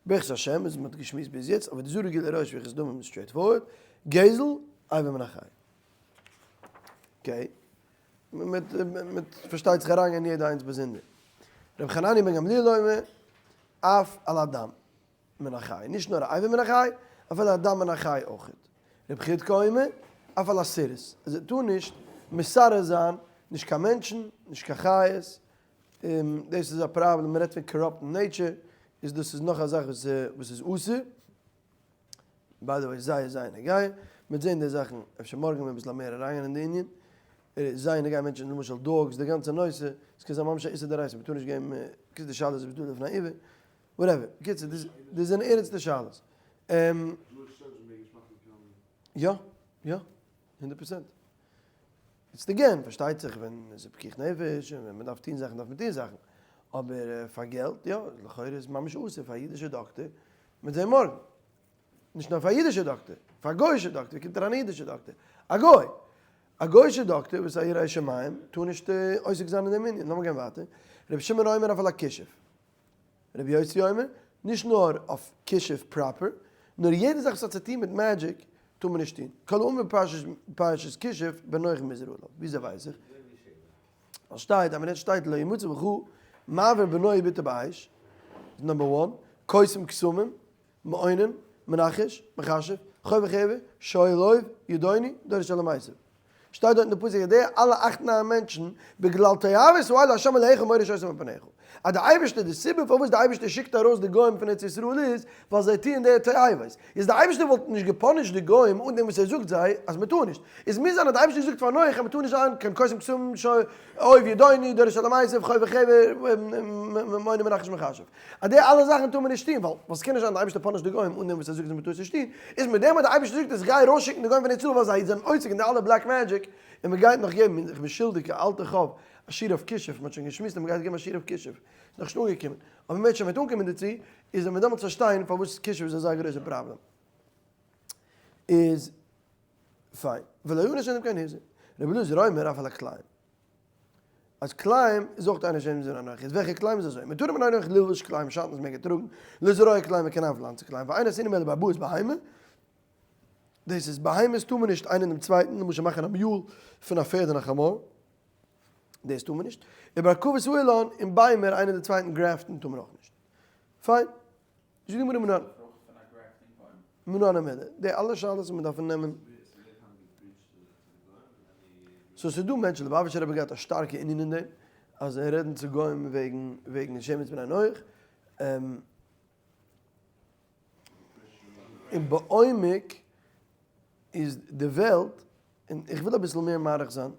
ברכת השם איז מ'האט געשמועסט ביז יעצט, אבער די זרה גילוי עריות שפיכות דמים איז straight forward, גזל, אבר מן החי. Okay, מ'וועט פארשטייט זיך אריינגיין יעדע איינס באזונדער. רבי חנניה בן גמליאל אומר, אף על הדם מן החי, נישט נאר אבר מן החי, אפילו הדם מן החי אויכעט. רבי חידקא אומר, אף על הסירוס, אז ער טאר נישט מסרס זיין נישט קיין מענטשן, נישט קיין חיות, דאס איז א פראבלעם, מען רעדט פון corrupt nature, איז דאס איז נאך א זאך וואס וואס איז אסור, by the way זייער זייער נוגע, מ'וועט זען די זאכן אפשר מארגן ווען אביסל מער אריינגיין אין די ענין, זייער נוגע מענטשן למשל dogs די גאנצע נושא, עס קען זיין ממש א איסור דאורייתא, מ'טאר נישט געבן, בקיצור די שאלה איז אויב איז דא לפני עיוור, whatever, בקיצור דאס זענען ערענסטע שאלות. יא יא, 100%. איצט again, פארשטייט זיך ווען עס איז פיקוח נפש און ווען מען דארף טון זאכן דארף מען טון זאכן, אבער פאר געלט יא, לכאורה איז ממש אסור פאר א אידישע דאקטער, מ'וועט זען מארגן, נישט נאר פאר א אידישע דאקטער, פאר א גוי'אישע דאקטער, ווי קומט אריין א אידישע דאקטער? א גוי! א גוי'אישע דאקטער וואס איז א ירא שמים טאר נישט עוסק זיין אין דעם ענין, לאמיר גיין ווייטער, רבי שמעון אומר אויף על הכישוף. רבי יוסי אומר, נישט נאר אויף כישוף proper, נאר יעדע זאך וואס האט צו טון מיט magic טאר מען נישט טון. כל האמור בפרשת כישוף בן נח מוזהר עליו. וויאזוי ווייס איך? ווייל שטייט, א מינוט שטייט לא ימצא בך מעביר בנו ובתו באש, איז number one, קוסם קסמים, מעונן, מנחש, מכשף, חובר חבר, שואל אוב, ידעוני, דורש אל המתים. שטייט דארט אין די פסוק אז די אלע אכט ניין מענטשן בגלל תועבת האלה השם אלהיך מוריש אותם מפניך. אז די אייבערשטער די סיבה פארוואס די אייבערשטער שיקט ארויס די גוים פון ארץ ישראל איז ווייל זיי טוען די תועבות. איז די אייבערשטער וואלט נישט געפאנישט די גוים אן דעם וואס ער זאגט זיי אז מען טאר נישט. איז מוז זיין אז די אייבערשטער זאגט פאר נח אז מען טאר נישט זיין קיין קוסם קסמים אוב ידעוני דורש אל המתים חובר חבר מונה מנחש מכשף. אז די אלע זאכן טאר מען נישט טון ווייל ווייל ס'קען נישט זיין די אייבערשטער פאנישט די גוים אן דעם וואס ער זאגט אז מען טאר עס נישט טון. איז מיט דעם וואס די אייבערשטער זאגט אז איך גיי ארויסשיקן די גוים פון ארץ ישראל ווייל זיי זענען עוסק אין די אלע black magic און מען גייט נאך געבן איך בין שולדיג א אלטע חוב א שיעור אויף כישוף, מען האט שוין געשמועסט אז מען גייט געבן א שיעור אויף כישוף, ס'איז נאכנישט אנגעקומען, אבער מען וועט שוין אנקומען דערצו, איז וועט מען דעמאלטס פארשטיין פארוואס כישוף איז אזא גרויסע פראבלעם. איז פיין. ולא ענש אלא אם כן הזהיר. רבי אלעזר אומר אף על הכלאים. אז כלאים איז אויך אינו שבע מצוות בני נח. איז וועלכע כלאים איז אזוי? מותרין בני נח ללבוש כלאים שעטנז מעג ער טראגן, לזרוע כלאים מען קען איינפלאנצן כלאים, ואין עשינו אלא בארבעת בהמה, דאס איז בהמות טאר מען נישט איינער דעם צווייטן, למשל מאכן א mule פון א פערד און א חמור, דאס טאר מען נישט, ובהרכבת האילן און ביימער איינער דעם צווייטן גרעפטן טאר מען אויך נישט. פיין. זאגט די גמרא מנא מנא הני מילי, די אלע שאלות וואס מען דארף נעמען. so ס'איז דא מענטשן, ליובאוויטשער רבי געהאט א שטארקע ענין אין דעם, אז זיי רעדן צו גוים וועגן וועגן שמץ בני נח, און בעומק איז די וועלט, און איך וויל אביסל מער מאריך זיין,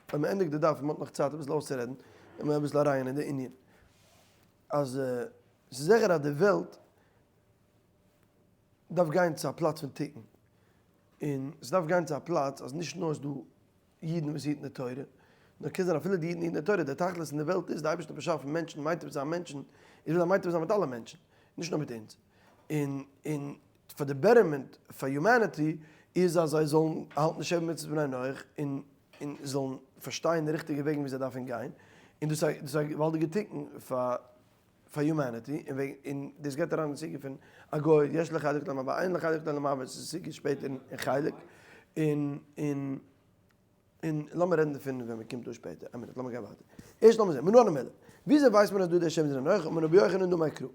ווען מען ענדיגט די דף און מען האט נאך צייט אביסל אויסצורעדן, וועל מען אביסל אריינגיין אין די ענין, אז ס'איז זיכער אז די וועלט דארף גיין צו א פלאץ פון תיקון, און ס'דארף גיין צו א פלאץ אז נישט נאר איז דא אידן וואס היטן די תורה, נאר קען זיין אפילו די אידן היטן די תורה, דער תכלית אין די וועלט איז, די אייבערשטער האט באשאפן מענטשן, מיטיב זיין מענטשן, איז וויל ער מיטיב זיין מיט אלע מענטשן, נישט נאר מיט אונז. און און פאר די betterment פאר humanity איז אז זיי זאלן האלטן שבע מצוות בני נח און און זאלן פארשטיין די ריכטיגע וועגן ווי זיי דארפן גיין, און דאס איז א געוואלדיגע תיקון פאר פאר humanity, און וועגן און דאס גייט אריין אין סוגיא פון א גוי יש לו חלק לעולם הבא אין לו חלק לעולם הבא, עס איז א סוגיא שפעטער אין חלק, און און און לאמיר רעדן דערפון ווען מען קומט אן שפעטער, א מינוט לאמיר גיין ווייטער, ערשט לאמיר זען, מנא הני מילי, וויאזוי ווייסט מען אז דא דער שם איז ר' נח, אמר רבי יוחנן דאמר קרא,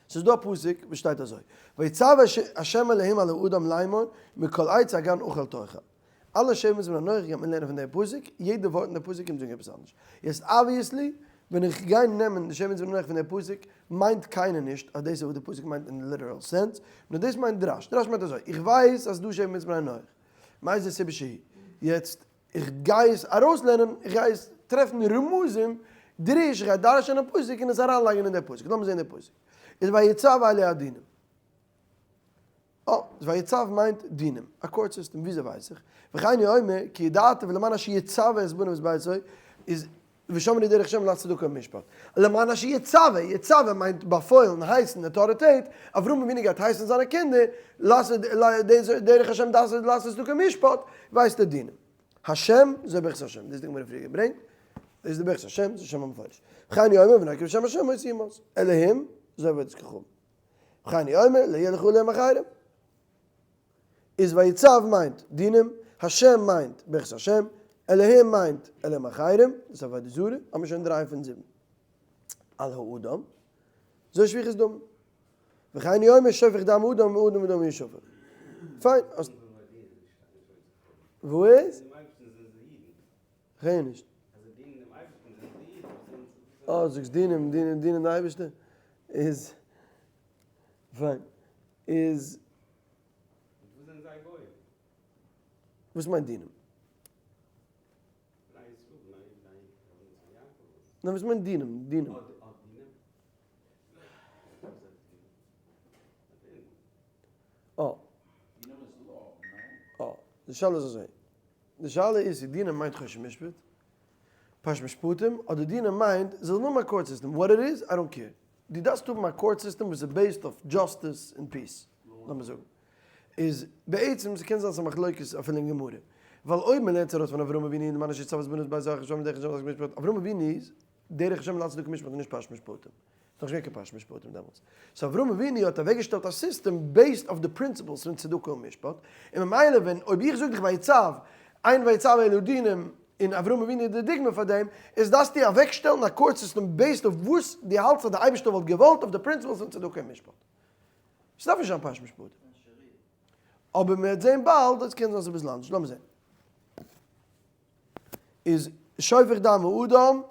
ס'איז דא א פסוק וואס שטייט אזוי, ויצו ה' אלהים על האדם לאמור מכל עץ הגן אכל תאכל. אלע שבע מצוות בני נח גייט מען לערנען פון די פסוק, יעדע ווארט אין די פסוק קומט זאגן עפעס אנדערש. יעצט obviously ווען איך גיי נעמען די שבע מצוות בני נח פון די פסוק מיינט קיינער נישט אז דאס איז וואס די פסוק מיינט אין די literal sense, נאר דאס מיינט דרש. דרש מיינט אזוי, איך ווייס אז ס'דא שבע מצוות בני נח, מאיזה סיבה שהיא. יעצט איך גיי עס ארויסלערנען, איך גיי עס טרעפן רמזים, דרוש, איך גיי דרש'ענען א פסוק און עס אריינלייגן אין די פסוק. לאמיר זען די פסוק. איז ויצו אלו הדינים. אה, ויצו מיינט דינים, א court system, וויאזוי ווייס איך? וכן הוא אומר, כי ידעתיו למען אשר יצוה את בניו ואת ביתו, איז ושמרו דרך השם לעשות צדקה ומשפט. למען אשר יצוה, יצוה מיינט באפוילן, הייסן, אויטאריטעט, אברהם אבינו גייט הייסן זיינע קינדער, לעשות דרך השם לעשות צדקה ומשפט, ווייסט די דינים. השם, זה ברכת השם, דאס איז די גמרא פריער געברענגט, דאס איז די ברכת השם, זה שם המפורש. וכן הוא אומר, ונקרא בשם השם מות יומת. אלהים, זה עבודת כוכבים. וכן הוא אומר, לא יהיה לך אלהים אחרים. איז ויצו מיינט דינים, השם מיינט ברכת השם, אלהים מיינט אלהים אחרים, דאס איז עבודה זרה, האבן מיר שוין דריי פון זיבן. על האדם, זו שפיכות דמים. וכן הוא אומר שופך דם אדם אדם בדמו ישפך. פיין, האסט. וואו איז? כ'הער נישט. אה, זאגסט דינים, דינים, דינען די אייבערשטער איז פיין. איז. מיט וואס זענען זיי גוים? וואס מיינט דינים? בני ישראל, בני בני אברהם יעקב. ניין וואס מיינט דינים? דינים. אה. אה. די שאלה איז אזוי. די שאלה איז צו דינים מיינט חושן משפט, פרשת משפטים, אדער דינים מיינט זאל נאר האבן א court system, what it is, I don't care. דו דארפסט האבן א court system וואס איז based אויף justice און peace, לאמיר זאגן. איז בעצם ס'קען זיין ס'איז א מחלוקת אפילו אין גמרא. ווייל אויב מ'לערנט ארויס פון אברהם אבינו למען אשר יצוה את בניו ואת ביתו אחרי ושמרו דרך השם לעשות משפט, אברהם אבינו איז דרך השם לעשות צדקה ומשפט און נישט פרשת משפטים. ס'איז נאך נישט געווען קיין פרשת משפטים דעמאלטס. so אברהם אבינו האט אוועקגעשטעלט א system based אויף די principles פון צדקה און משפט, און ממילא ווען אויב איך זאג דיך ויצו, אין ויצו אלו דינים, און אברהם אבינו איז די דוגמא פאר דעם, איז דארפסטו אוועקשטעלן א court system based אויף וואס דו האלטסט אז די אייבערשטער וואלט געוואלט אויף די principles פון צדקה און משפט. ס'דארף נישט זיין פרשת משפטים. אבער מ'וועט זען באלד אז ס'קען זיין ס'איז אביסל אנדערש. לאמיר זען. איז שופך דם האדם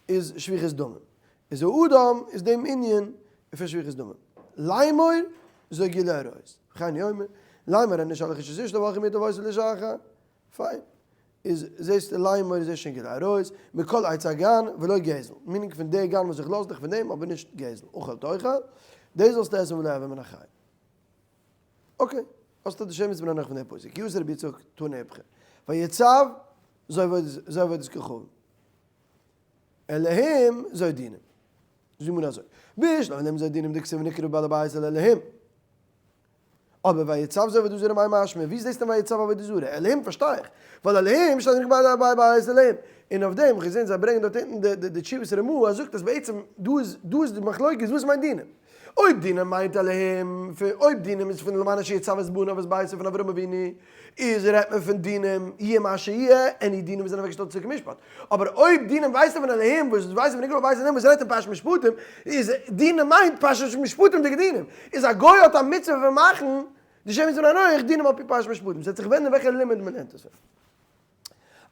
איז שפיכות דמים. איז האדם איז דעם ענין פון שפיכות דמים. לאמור זו גילוי עריות. וכן הוא אומר, לאמור הן אשה לחישת אשתו והלכה מיט אביו לשחר. פיין. איז זעסטו לאמור איז שוין גילוי עריות, מכל עץ הגן ולא גזל. meaning פון די גן וואס איך לאז דיך פון דעם אבער נישט גזל. אכל תאכל, דאס זאלסטו עסן ולא אבר מן החי. okay, האסטו די שמות בני נח פון די פסוק, כי אתא רבי יצחק תני איפכא, ויצו זו עבודת כוכבים, אלהים זו דינים. זאג מיר אזוי, בשלמא אלהים זו דינים דכתיב ונקרב בעל הבית אל אלהים. אבער ויצו זו עבודה זרה מאי משמע, ווי זעסטו ויצו עבודה זרה? אלהים פארשטיי איך, ווייל אלהים שטייט ונקרב בעל הבית אל אלהים. און אויף דעם האב איך געזען זיי ברענגען דארט אונטן די תשובת רמ"א, ער זאגט אז בעצם דא איז די מחלוקת וואס מיינט דינים. אויב דינים מיינט אלהים, אויב דינים איז פון למען אשר יצוה את בניו ואת ביתו פון אברהם אבינו, איז רעדט מען פון דינים יהיה מה שיהיה, any דינים וואס זענען אוועקגעשטעלט צו משפט. אבער אויב דינים ווייסט מען פון אלהים, וואס ווייסט מען פון בית אלהים וואס רעדט אין פרשת משפטים, איז דינים מיינט פרשת משפטים'דיגע דינים. איז א גוי האט א מצוה פון מאכן די שם מצוה בני נח דינים על פי פרשת משפטים. ס'וועט זיך ווענדן וועלכע לימוד מ'לערנט עס פון.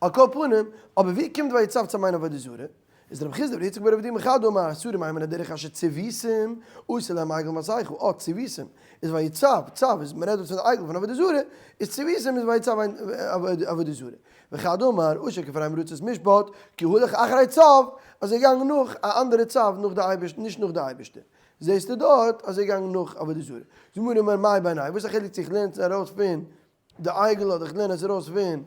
על כל פנים, אבער ווי קומט ויצו צו מיין עבודה זרה? איז רב חסדא בר יצחק בר עבדי מחד אמר עשרה מים מן הדרך אשר ציוויתים עשו להם עגל מסכה, אה ציוויתים איז ויצו, צו איז מ'רעדט דארט פון די עגל פון עבודה זרה, איז ציוויתים איז ויצו עבודה זרה. וחד אמר עשו כפריים רצות משפט כי הלך אחרי צו, אז ער איז געגאנגען נאך א אנדערע צו נאך די אייבערשטן נישט נאך די אייבערשטער. זעסטו דארט אז ער איז געגאנגען נאך עבודה זרה. זאג מיר אמר מאי בינייהו וואס איז א חילוק צו איך לערן עס ארויס פון די עגל אדער איך לערן עס ארויס פון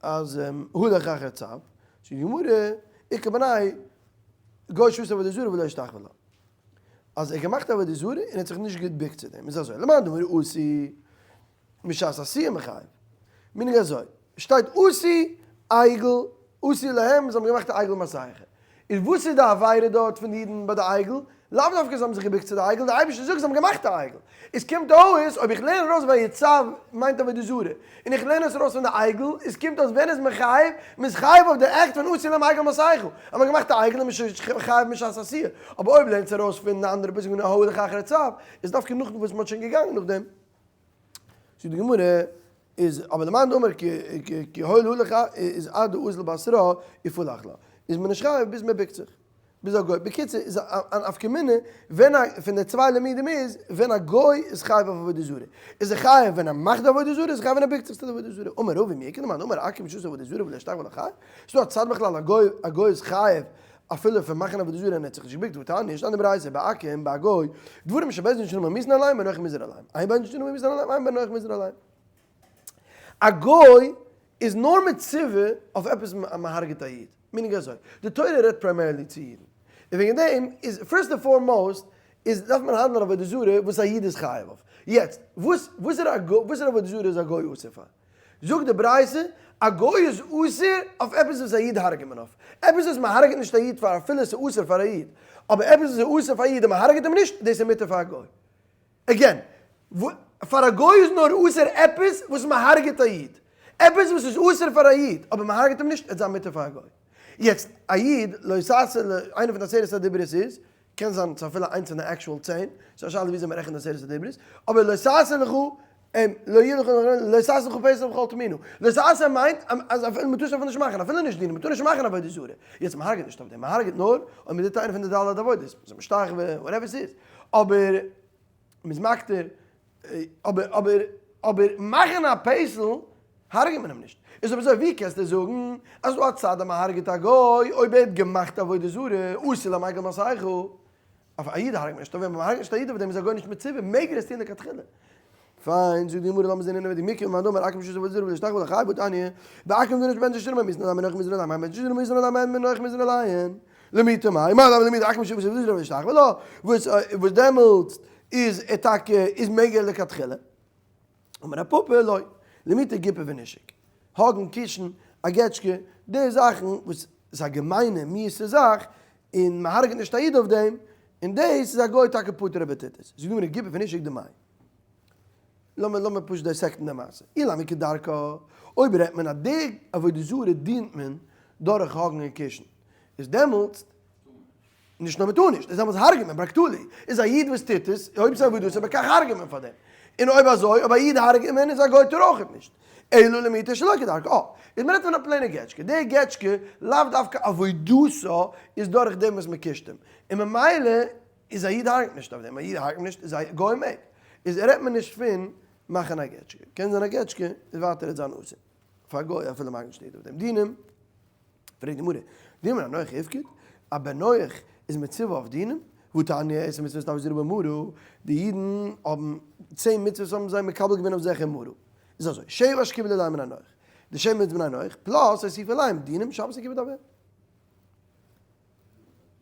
אז הלך אחר צו, זאגט די גמרא, איכא בינייהו גוי שעשה עבודה זרה ולא השתחווה לה. אז ער האט געמאכט עבודה זרה און ער האט זיך נישט געבוקט צו דעם, איז אזוי, למאן דאמר עשו משעת עשיה מיחייב, meaning אזוי, שטייט עשו עגל, עשו להם, זיי האבן געמאכט א עגל מסכה. איז וואס איז די עבירה דארט פון די אידן ביי די עגל? לאו דווקא זיי האבן זיך געבוקט צו די עגל, די אייבערשטער זאגט זיי האבן געמאכט א עגל. עס קומט אויס אויב איך לערן ארויס ויצו מיינט עבודה זרה, און איך לערן עס ארויס פון די עגל, עס קומט אויס ווען איז מען חייב? מען איז חייב אויף די עכט פון עשו להם עגל מסכה, אז מען האט געמאכט א עגל איז מען שוין חייב משעת עשיה, אבער אויב לערנסטו ארויס פון די אנדערע פסוק פון הלך אחרי צו, איז דווקא נאכדעם וואס מען האט שוין געגאנגען נאכדעם. זאגט די גמרא, איז אבער למאן דאמר כי הואיל הלך איז עד דאזיל בתרה ופלח לה, איז מען נישט חייב ביז מען בוקט זיך, ביז א גוי, בקיצור איז אן נפקא מינה ווען א, פון די צוויי לימודים איז ווען א גוי איז חייב אויף עבודה זרה, איז ער חייב ווען ער מאכט די עבודה זרה, איז ער חייב ווען ער בוקט זיך צו די עבודה זרה, אמר רבא מי איכא למאן דאמר עכו"ם שעשה עבודה זרה ולא אשתחוה לה חייב, ס'דא א צד בכלל א גוי, א גוי איז חייב אפילו פון מאכן עבודה זרה און ער האט זיך נישט געבוקט והתניא שטייט אין ברייתא בעכו"ם ביי א גוי, דברים שבית דין שלנו מעמיסין עליהם בני נח מוזהר עליהם, אין בית דין שלנו מעמיסין עליהם אין בני נח מוזהר עליהם. א גוי איז נאר מצווה אויף עפעס אז מען הרג'ט א איד, meaning אזוי, די תורה רעדט primarily צו אידן, און וועגן דעם איז first and foremost איז דארף מען האנדלען עבודה זרה וואס א איד איז חייב אויף, יעצט וואס וואסערע עבודה זרה איז א גוי אסור פאר? זאגט די ברייתא, א גוי איז אסור אויף עפעס וואס א איד הרג'ט מען אויף, עפעס וואס מען הרג'ט נישט א איד פאר אפילו עס איז אסור פאר א איד, אבער עפעס וואס איז אסור פאר א איד און מען הרג'ט אים נישט, דאס איז מותר פאר א גוי. again, פאר א גוי איז נאר אסור עפעס וואס מען הרג'ט א איד, עפעס וואס איז אסור פאר א איד אבער מען הרג'ט אים נישט, וועט זיין מותר פאר א גוי. יעצט, א איד, לא תעשה ל, איינע פון די עשרת הדיברות איז, קען זיין ס'איז אפילו איינס פון די actual 10, ס'איז א שאלה וויאזוי מ'רעכנט עשרת הדיברות, אבער לא תעשה לך, לא יהיה לך, לא תעשה לך פסל וכל תמונה. לא תעשה מיינט אז אפילו מ'טאר עס אפילו נישט מאכן, אפילו נישט דינען, מ'טאר נישט מאכן עבודה זרה. יעצט מ'הרג'עט נישט אויף דעם, מ'הרג'עט נאר אויב מ'טוט איינע פון די ד' עבודות, מ'איז משתחווה, whatever ס'איז. אבער מ'איז מקטיר, אבער אבער אבער מאכן א פסל הרג'ט מען אים נישט. איז אויב אזוי ווי קענסטו זאגן אז דא א צד אז מ'הרג'ט א גוי אויב ער האט געמאכט עבודה זרה, עשו להם עגל מסכה. אויף א איד הרג'ט מען נישט, אויב מ'הרג'ט נישט א איד אויף דעם איז א גוי נישט מצווה, מעג ער עס טון לכתחילה. פיין, זאגט די גמרא לאמיר זען אינעווייניג מקרא מאן דאמר עכו"ם שעשה עבודה זרה ולא השתחוה לה חייב והתניא, בעכו"ם דרש בן ששרים מוזן אליין בן נח מוזן אליין בן ששרים מוזן אליין בן נח מוזן אליין. למעוטי מאי, מה דאמר למעוטי עכו"ם שעשה עבודה זרה ולא השתחוה לה, וואס דעמאלטס איז ער טאקע איז מעג ער לכתחילה. אמר רב פפא לא, למעוטי גיפה ונישוק, hug ן, קישן, א געטשקע, די זאכן וואס איז א געמיינע מיאוסע זאך, און מען הרג'ט נישט א איד אויף דעם, און דאס איז א גוי טאקע פטור אויב ער טוט עס. זאגט די גמרא גיפה ונישוק דמאי. לאמיר לאמיר פשוט dissect ן די מעשה. אילימא כדרכה, אויב רעדט מען אז די עבודה זרה דינט מען דורך hug ן און קישן, איז דעמאלטס נישט נאר מ'טאר נישט, איז דעמאלטס הרג'ט מען, practically איז א איד וואס טוט עס, אויב ס'איז עבודה זרה בכך הרג'ט מען פאר דעם. און אויב אזוי, אויב א איד הרג'ט מען, איז א גוי טאר אויכעט נישט. אלא למעוטי שלא כדרכה. אה, איז מ'רעדט פון א plain ע געטשקע. די געטשקע, לאו דווקא עבודתו איז דורך דעם וואס מ'קושט אים. און ממילא איז א איד הרג'ט נישט אויף דעם, א איד הרג'ט נישט איז א גוי מעג. איז רעדט מען נישט פון מאכן א געטשקע. קען זיין א געטשקע איז ווייטער איז זיין אסור. פאר א גוי אפילו מ'הרג'ט נישט אויף דעם. דינים, פרעגט די גמרא, דינים בני נח איפקוד? א בן נח איז מצווה אויף דינים? והא תניא עשר מצוות נצטוו ישראל במרה, די אידן האבן צען מצוות האבן זיי מקבל געווען אויף זיך אין מרה. איז אזוי, שבע שקיבלו עליהם בני נח, די שבע מצוות בני נח, plus הוסיפו עליהם דינים שבת וכיבוד אב ואם.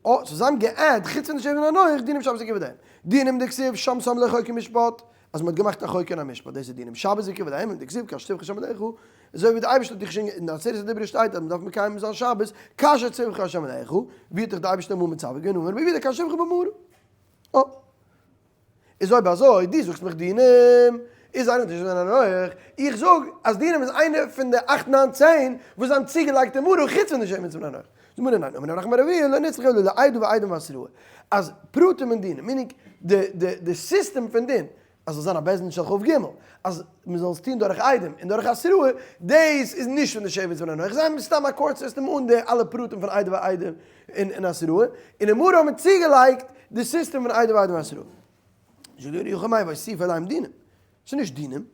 אה, so זיי האבן גע add, חוץ פון די שבע בני נח, דינים שבת וכיבוד אם. דינים דכתיב שם שם לו חוק ומשפט, אז מען האט געמאכט א חוק און א משפט, דאס איז דינים שבת וכיבוד אם, דכתיב כאשר צוך השם אלקיך, אזוי ווי די אייבערשטער האט דיך שוין אין די עשרת הדיברות שטייט אז מען דארף מקיים זיין שבת, כאשר צוך השם אלקיך, ווי האט דיך די אייבערשטער אמאל מצווה געווען, אמר רבי יהודה כאשר צוך במרה. אה. איז אויב אזוי, דו זאגסט מיך דינים איז איינער נישט זענען אויך, איך זאג אז דינים איז איינע פון די אכט ניין צען וואס זיי האבן צוגעלייגט אין מרה חוץ פון די שבע מצוות בני נח. זאגט מרה ניין, אמר רב נחמן בר אבויה לא נצרכא אלא לעדה ועדים והתראה, אז פרטים אין דינים, meaning די די די סיסטעם פון דין, אז זאל זיין א בית דין של כ"ג, אז מען זאל עס טון דורך עדים און דורך התראה, דאס איז נישט פון די שבע מצוות בני נח, זיי האבן סתם א court system אן די אלע פרטים פון עדה ועדים און התראה, און אין מרה האט מען צוגעלייגט די סיסטעם פון עדה ועדים והתראה. זאגט דער יוחאי מאי והוסיפו עליהם דינים, ס'איז נישט דינים,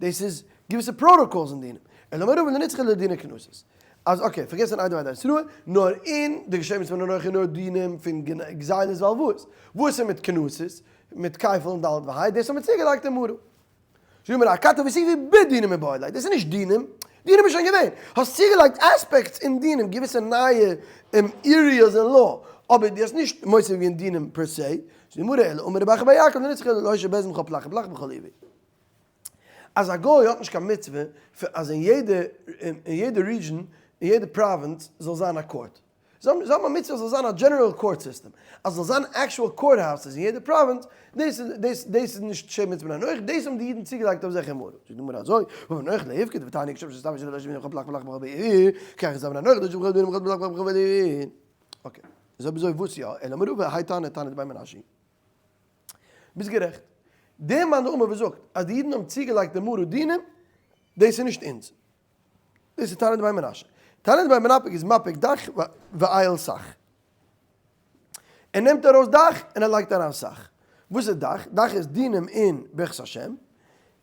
דאס איז געוויסע protocols אין דינים, אלא אמר רבא לא נצרכא אלא לדיני קנסות, אז okay, פארגעס פון עדה ועדים והתראה, נאר אין די שבע מצוות בני נח איז נאר דינים פון גזילות והלוואות, וואס איז מיט קנסות, מיט כפל און ד' וה', דאס האט מען צוגעלייגט אין מרה. זאג מיר אכתי הוסיפו בדינים מיבעי ליה, דאס איז נישט דינים, דינים איז שוין געווען, האסט צוגעלייגט aspects אין דינים, געוויסע נייע areas אין law, אבער דו האסט נישט מוסיף געווען דינים per se, זאגט די גמרא אלא אמר רב אחא בר יעקב לא נצרכא אלא להושיב בית דין בכל פלך ופלך בכל עיר ועיר. אז א גוי האט נישט קיין מצוה אז אין יעדע אין יעדע region אין יעדע פראווינץ זאל זיין א court. זיי האבן א מצוה אז זאל זיין א general court system, אז זאל זיין actual court houses אין יעדע פראווינץ, דאס איז דאס דאס איז נישט שבע מצוות בני נח, דאס האבן די אידן צוגעלייגט אויף זיך אין מרה. זאגט די גמרא אזוי, והא בני נח לא איפקוד ותניא כשם שנצטוו ישראל להושיב בית דין בכל פלך ופלך בכל עיר, כך נצטוו בני נח להושיב בית דין בכל פלך ופלך בכל עיר. okay, איז אויב אזוי וואס יא? אלא אמר רבא, האי תנא תנא דבי מנשיא. ביסט גערעכט. דער מאן דאמר וואס זאגט אז די אידן האבן צוגעלייגט די מרה דינים, דאס איז נישט אונז. דאס איז תנא דבי מנשה. תנא דבי מנפק איז מפיק דך ועייל סך. ער נעמט ארויס דך און ער לייגט אריין סך. וואס איז דך? דך איז דינים אין ברכת השם.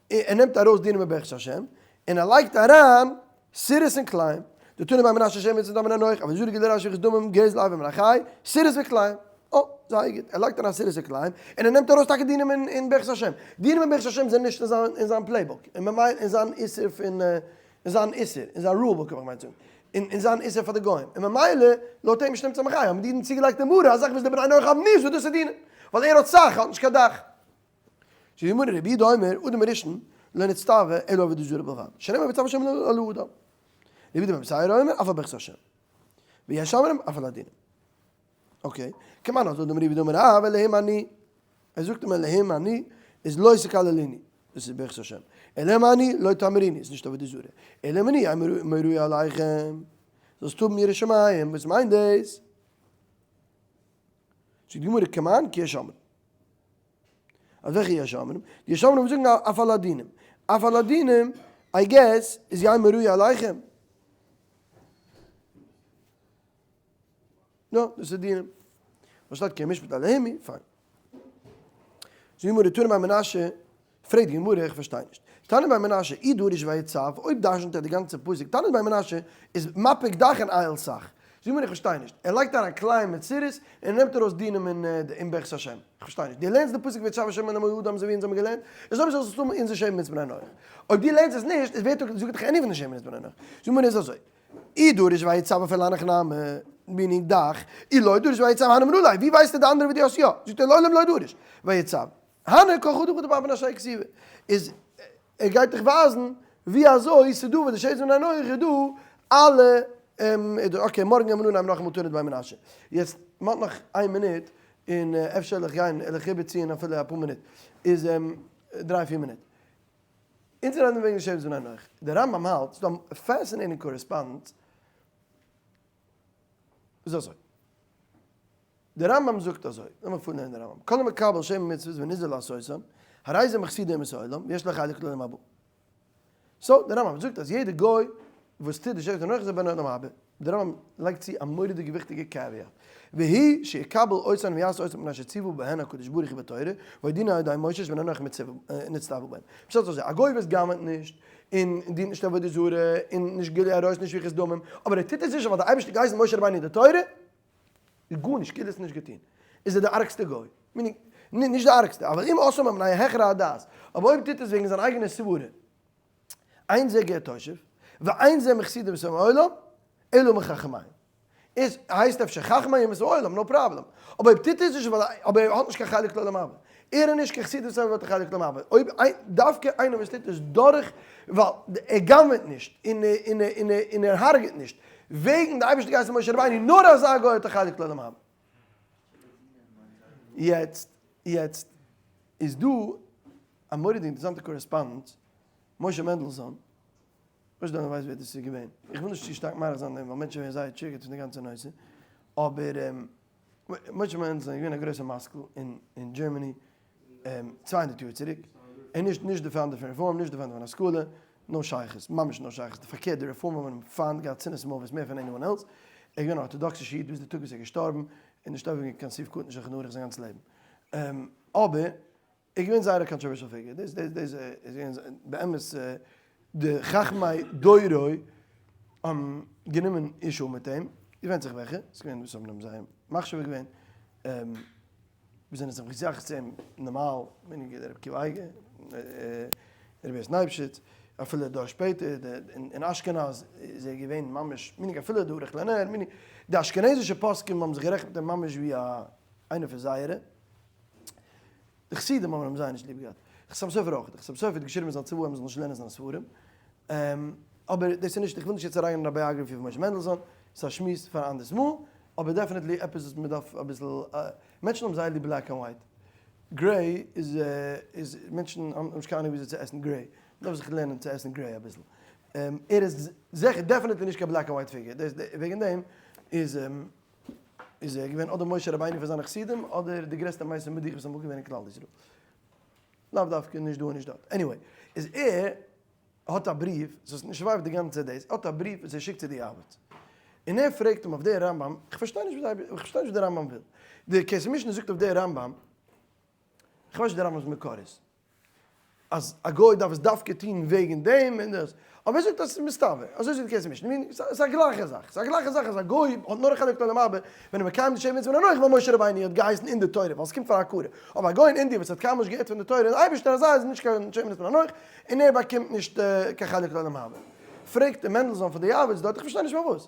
ער נעמט ארויס דינים אין ברכת השם און ער לייגט אריין סירוס און כלאים. דתנא דבי מנשה שבע מצוות בני נח, עבודה זרה גילוי עריות שפיכות דמים גזל אבר מן החי, סירוס וכלאים. אה, זייער גוט. ער לייגט אריין סירוס און כלאים, און ער נעמט ארויס טאקע דינים אין ברכת השם. דינים אין ברכת השם זענען נישט אין זיין אין זיין playbook, און ממילא אין זיין איסור פון אין זיין איסור, אין זיין rule book האב איך געמיינט צו זאגן, אין זיין איסור פאר די גוים. און ממילא, לויט אים שטימט זיך מחיה, האבן די אידן צוגעלייגט אין מרה א זאך וואס די בני נח האבן נישט, וואס דאס איז דינים. ווייל ער האט סך, ער האט נישט קיין דך. זאגט די גמרא, רבי יהודה אומר, אדם הראשון לא נצטווה אלא עבודה זרה בלבד, שנאמר ויצו השם אל האדם. רבי יהודה בן בתירא אומר, אף על ברכת השם. ויש אומרים, אף על הדינים. okay, כמאן אז אדם רבי דאמר רב אלהים אני, ער זאגט אים אלהים אני איז לא תקללוני, דאס איז ברכת השם, אלהים אני לא תאמרוני, איז נישט עבודה זרה, אלהים אני אהיה מוראי עליכם, זאלסט האבן יראת שמים, וואס מיינט דאס? זאגט די גמרא כמאן כי יש אומרים. אז וועלכע יש אומרים? די יש אומרים זאגן אף על הדינים, אף על הדינים, I guess, איז יהא מוראי עליכם. נו, דאס איז דינים. וואס שטייט כי המשפט אלהים היא, פיין. זאגט די גמרא, תנא דבי מנשה, פרעגט די גמרא, איך פארשטיי נישט. תנא דבי מנשה, אי דריש ויצו, אויב דרשנ'ט ער די גאנצע פסוק, תנא דבי מנשה איז מפיק דך און עייל סך. זאגט די גמרא, איך פארשטיי נישט. ער לייגט אריין כלאים מיט סירוס, און ער נעמט ארויס דינים אין ברכת השם. איך פארשטיי נישט. דו לערנסט די פסוק ויצו השם אל האדם אזוי ווי אונז האבן געלערנט? איז אויב אזוי זאלסטו האבן אונזער שבע מצוות בני נח. אויב דו לערנסט עס נישט, איז ווער זאגט דיך any פון די שבע מצוות בני נח? זאגט די גמרא, איז אזוי. אי דריש ויצו אפילו הנך נמי, meaning דך, אי לא דריש ויצו הני מנא ליה, ווי ווייסטו די אנדערע ווי דו האסט יא? זאגט ער לעולם לא דריש ויצו הני כל חדא וחדא באפי נפשיה כתיבא, איז ער גייט דיך ווייזן ווי אזוי ס'איז דא וואס די שבע מצוות בני נח איז דא אלע, okay מארגן גיימיר אנהייבן נאכאמאל תנא דבי מנשה, יעצט מ'האט נאך איין מינוט און אפשר וועל איך גיין וועל איך איבערציען אפילו אפאר מינוט, איז דריי פיר מינוט. אונז רעדן וועגן די שבע מצוות בני נח. דער רמב ם האלט, ס'איז דא א fascinating correspondence, איז אזוי, דער רמב ם זאגט אזוי, לאמיך פארלערנען די רמב ם, כל המקבל שבע מצוות ונזהר לעשותן, הרי זה מחסידי אומות העולם, ויש לו חלק לעולם הבא. So דער רמב ם זאגט אז יעדע גוי וואס טוט די שבע מצוות בני נח איז א בן עולם הבא. דער רמב ם לייגט צו א מורא'דיגע וויכטיגע caveat, והוא שיקבל אותן ויעשה אותן מפני שציוה בהן הקדוש ברוך הוא בתורה, והודיענו על ידי משה שבני נח נצטוו בהן. פשט איז אזוי, א גוי וואס גנב'ט נישט, און דינט נישט עבודה זרה, און נישט גילוי עריות, נישט שפיכות דמים, אבער ער טוט עס נישט ווייל דער אייבערשטער האט געהייסן משה רבינו אין די תורה, איז גארנישט, כאילו עס נישט געטון, איז ער די ארגסטע גוי. meaning, נישט די ארגסטע, אבל אם עשה מפני הכרע הדעת, אבער אויב טוט עס וועגן זיין אייגענע סברה, אין זה גר תושב, ואין זה מחסידי אומות העולם, אלא מחכמיהם. איז, הייסט אפשר חכמי אומות העולם, no problem. אבער אויב טוט ער עס נישט ווייל, אבער ער האט נישט קיין חלק לעולם הבא. ער איז נישט קיין חסיד אומות העולם האט א חלק לעולם הבא. אויב דווקא איינער וואס טוט עס דורך, ווייל ער גנב'עט נישט, און און און און ער הרג'עט נישט, וועגן די אייבערשטער געהייסן משה רבינו, נאר אזא גוי האט א חלק לעולם הבא. יעצט, יעצט איז דא א מורא'דיג אינטערעסאנטע correspondence, משה מענדלסאן, כ'ווייס נישט אויב ווייסט ווער דאס איז געווען, איך וויל נישט צו שטארק מאריך זיין אין דעם ווייל מענטשן ווערן זייער triggered פון די גאנצע נושא, אבער משה מענדלסאן איז געווען א גרויסע משכיל אין Germany 200 יאר צוריק, און נישט נישט די founder פון רעפארם, נישט די founder פון השכלה, no שייכות, ממש no שייכות, די פארקערט די רעפארמער האבן אים פיינט געהאט שנאת מוות מער פון anyone else, ער איז געווען א ארטאדאקסישע איד ביז די טאג וואס ער איז געשטארבן, און נישט עובר געווען קיין סעיף קטן שולחן ערוך זיין גאנץ לעבן. אבער ער איז געווען זייער א controversial figure, דאס דאס דאס איז געווען באמת די חכמי דורו האבן גענומען issue מיט אים, ווענדט זיך וועלכע, ס'איז געווען וואס האבן אים זייער מחשיב געווען, וואס זענען זיך מתייחס צו אים נארמאל, meaning דער רבי עקיבא אייגער, רבי יוסף נייבשיץ, אפילו דור שפעטער, אין אשכנז איז ער געווען ממש, meaning אפילו די ערוך לנר, meaning די אשכנזישע פוסקים האבן זיך גערעכנט מיט אים ממש ווי א איינער פון זייערע. די חסידים האבן אים זייער נישט ליב געהאט. חתם סופר אויך. די חתם סופר האט געשריבן אין זיין צוואה אז מ'זאל נישט לערנען זיינע ספרים. אבער דאס איז נישט, איך וויל נישט יעצט אריינגיין אין א biography פון משה מענדלסאן, ס'איז א שמועס פאר א אנדערס מאל, אבער definitely עפעס וואס מ'דארף אביסל, מענטשן האבן זייער ליב black and white. Gray איז איז מענטשן האבן נישט קיין אהנונג וויאזוי צו עסן gray. מ'דארף זיך לערנען צו עסן gray אביסל. ער איז זיכער definitely נישט קיין black and white figure. דאס וועגן דעם איז איז ער געווען אדער משה רבינו פון זיינע חסידים אדער די גרעסטע מסית ומדיח וואס איז אמאל געווען אין כלל ישראל. לאו דווקא נישט דא און נישט דארט. Anyway, איז ער האט א בריוו, ס'איז נישט ווייט די גאנצע דאס, ער האט א בריוו וואס ער שיקט צו די יעבץ. און ער פרעגט אים אויף די רמב ם, איך פארשטיי נישט וואס איך פארשטיי נישט וואס די רמב ם וויל. די כסף משנה זאגט אויף די רמב ם, איך ווייס נישט די רמב ם'ס מקור איז. אז א גוי דארף עס דווקא טון וועגן דעם און דאס, אבער ער זאגט אז עס איז מסתבר, אזוי זאגט די כסף משנה, ס'איז א גלייכע זאך, ס'איז א גלייכע זאך אז א גוי האט נאר א חלק לעולם הבא ווען ער מקיים די שבע מצוות בני נח ווייל משה רבינו האט געהייסן אין די תורה ווייל עס קומט פאר הכרה, אבער א גוי אין אינדיע וואס האט קיינמאל נישט געהערט פון די תורה און אייבערשטער אזא איז נישט קיין שבע מצוות בני נח און ער באקומט נישט קיין חלק לעולם הבא. פרעגט דער מענדלזאן פון די יעבץ דארט, איך פארשטיי נישט פארוואס.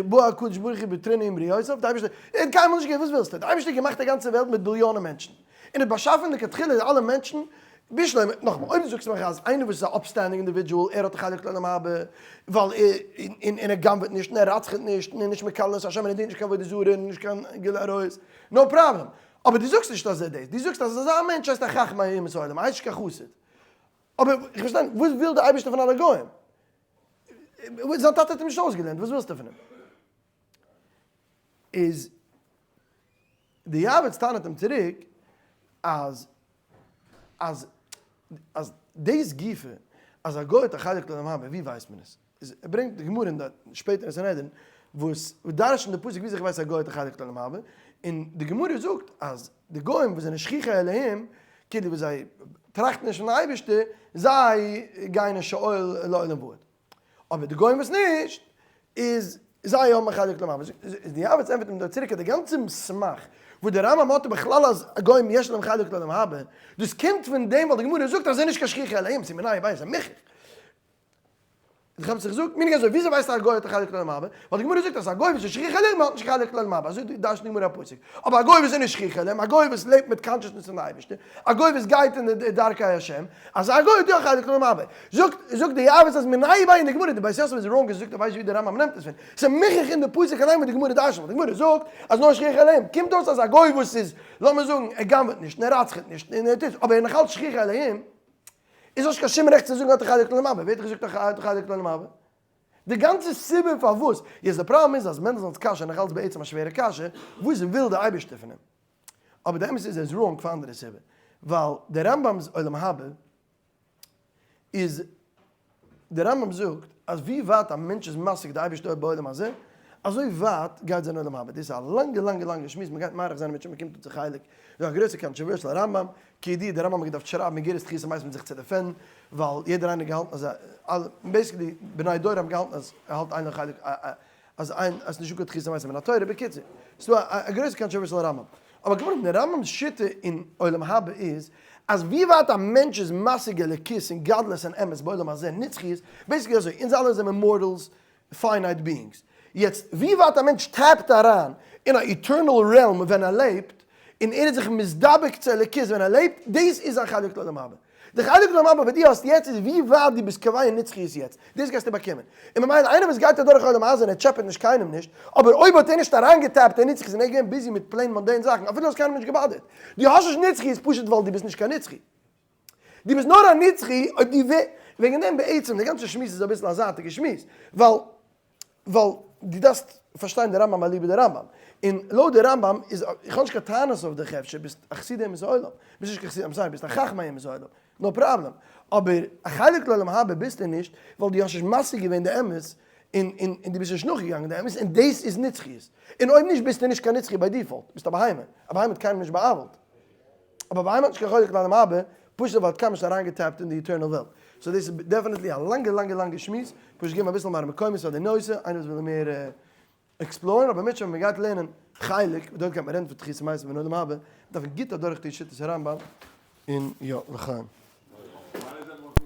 בא הקדוש ברוך הוא בטרוניא עם בריותיו, די אייבערשטער, ער האט קיינמאל נישט געהערט, וואס ווילסטו? די אייבערשטער האט געמאכט א גאנצע וועלט מיט ביליאנען מענטשן, און האט באשאפן לכתחילה אלע מענטשן, בשלמא, נאכאמאל, אויב דו זאגסט מיך אז איינער וואס איז א upstanding individual, ער האט א חלק לעולם הבא, ווייל ער, און ער גנב'עט נישט, און ער רצח'עט נישט, און ער איז נישט מקלל את השם, און ער דינט נישט קיין עבודה זרה, און נישט קיין גילוי עריות, no problem. אבער דו זאגסט נישט אזוי דאס, דו זאגסט אז אזא מענטש הייסט א חכם אומות העולם, ער הייסט נישט קיין חסיד. אבער איך פארשטיי נישט, וואס וויל דער אייבערשטער פון אלע גוים? זיין טאטע האט אים נישט אויסגעלערנט, וואס ווילסטו פון אים? איז די יעבץ טענה'ט אים צוריק אז אז אז דאס גופא אז א גוי האט א חלק לעולם הבא, ווי ווייסט מען עס? איז ער ברענגט די גמרא אין די שפעטער אין סנהדרין וואס דרש'נט די פסוק וויאזוי איך ווייס א גוי האט א חלק לעולם הבא, און די גמרא זאגט אז די גוים וואס זענען שכיחי אלהים, כאילו וואס זיי טראכטן נישט פון די אייבערשטער, זיי גייען אין שאול לעולם ועד. אבער די גוים וואס נישט, איז זיי האבן א חלק לעולם הבא. איז די יעבץ ענטפערט אים דא צוריק אז די גאנצע סמך וואס די רמב ם האט בכלל אז גוים יש להם חלק לעולם הבא, דאס קומט פון דעם ווייל די גמרא זאגט אז זיי זענען נישט קיין שכיחי אלהים, ס'איז מיניה וביה, ס'איז מוכרח. איך האב עס געזאגט, meaning אזוי, וויאזוי ווייסטו א גוי האט א חלק לעולם הבא? ווייל די גמרא זאגט אז א גוי וואס איז שכיח אלהים האט נישט קיין חלק לעולם הבא, אזוי דרש'נט די גמרא א פסוק. אבער א גוי וואס איז נישט שכיח אלהים, א גוי וואס לעבט מיט consciousness פון די אייבערשטער, א גוי וואס גייט אין די דרכי השם, אזא גוי האט יא א חלק לעולם הבא. זאגט זאגט די יעבץ אז מיניה וביה אין די גמרא, די בית יוסף איז wrong ער זאגט ער ווייסט ווי די רמב ם נעמט עס פון, ס'איז מוכרח אין די פסוק אליין וואס די גמרא דרש'נט, ווייל די גמרא זאגט אז נאר שכיח אלהים, קומט אויס אז א גוי וואס איז, לאמיר זאגן, ער גנב'עט נישט און ער רצח'עט נישט און ער טוט, אבער ער איז נאכאלץ שכיח אלהים, איז נישט קיין שום רעכט צו זאגן האט א חלק לעולם הבא, ווער האט געזאגט האט א חלק לעולם הבא? די גאנצע סיבה פארוואס, יעצט די פראבלעם איז אז מענדלסאן'ס קשיא איז נאכאלץ בעצם א שווערע קשיא, וואס וויל די אייבערשטער פון אים? אבער די אמת איז ער איז wrong פאר אנדערע סיבה, ווייל די רמב ם'ס עולם הבא איז. דער רמב ם זאגט אז ווי ווייט א מענטש איז משיג די אייבערשטער בעולם הזה, אזוי ווייט גייט זיין עולם הבא. דאס איז א לאנגע לאנגע לאנגע שמועס, מען גייט מאריך זיין מיט שוין מען קומט אן צו חלק, דא א גרויסע controversial רמב ם, כידוע דער רמב ם האט געדארפט שרייבן איגרת תחיית המתים זיך צו defend ן, ווייל יעדער איינער האט געהאלטן אז אלע, basically בני דור האבן געהאלטן אז ער האלט איין חלק אז איין אז נישטא קיין תחיית המתים מן התורה, בקיצור, ס'דא א גרויסע controversial רמב ם. אבער כמובן דער רמב ם'ס שיטה אין עולם הבא איז אז ווי ווייט א מענטש איז משיג אלוקות און גדלות און אמת בעולם הזה נצחיות, basically אזוי, אונז אלע זעמיר mortals, finite beings. יעצט, ווי ווייט א מענטש tap ט אריין אין א eternal realm ווען ער לעבט, און ער איז זיך מזדבק צו אלוקות ווען ער לעבט, דאס איז זיין חלק לעולם הבא. די חלק לעולם הבא וואס דו האסט יעצט איז ווי ווייט דו ביסט קובע נצחיות יעצט, דאס גייסטו באקומען. און ממילא איינער וואס גייט אדורך עולם הזה און ער טשעפעט נישט קיינעם נישט, אבער אויב האט ער נישט אריינגע tap ט אין נצחיות און ער איז געווען busy מיט plain mundane זאכן, אפילו האסט קיינעם נישט גע bother ט, דו האסט נישט נצחיות פשוט ווייל דו ביסט נישט קיין נצחי. דו ביסט נאר א נצחי אויב דו ווע. וועגן דעם בעצם די גאנצע שמועס איז אביסל א זייטיגע שמועס, ווייל ווייל דו דארפסט פארשטיין די רמב ם אליבא די רמב ם, און לויט די רמב ם איז, איך האב נישט קיין טענות אויף דיך אפשר ביסט א חסיד אומות העולם, ביסט נישט קיין חסיד, I'm sorry, ביסט א חכם אומות העולם, no problem, אבער א חלק לעולם הבא ביסטו נישט, ווייל דו האסט נישט משיג געווען די אמת, און און און דו ביסט נישט נאכגעגאנגען די אמת, און דאס איז נצחיות, און אויב נישט ביסטו נישט קיין נצחי by default, ביסט א בהמה, א בהמה האט קיינעם נישט בא'עוול'ט. אבער בהמה האט נישט קיין חלק לעולם הבא, פשוט ווייל האט קיינמאל נישט אריינגע tap ט אין די eternal וועלט. so דאס איז definitely א לאנגע לאנגע לאנגע שמועס, פשוט געבן אביסל מראה מקומות פאר די נושא, איינער וואס וויל מער explore ן, אבער מיט שוין ווען מ'גייט לערנען חלק, דארט גייט מען רעדן פון תחיית המתים און עולם הבא, דארף מען גוט אדורך טון שיטת הרמב ם, און יא, לחיים.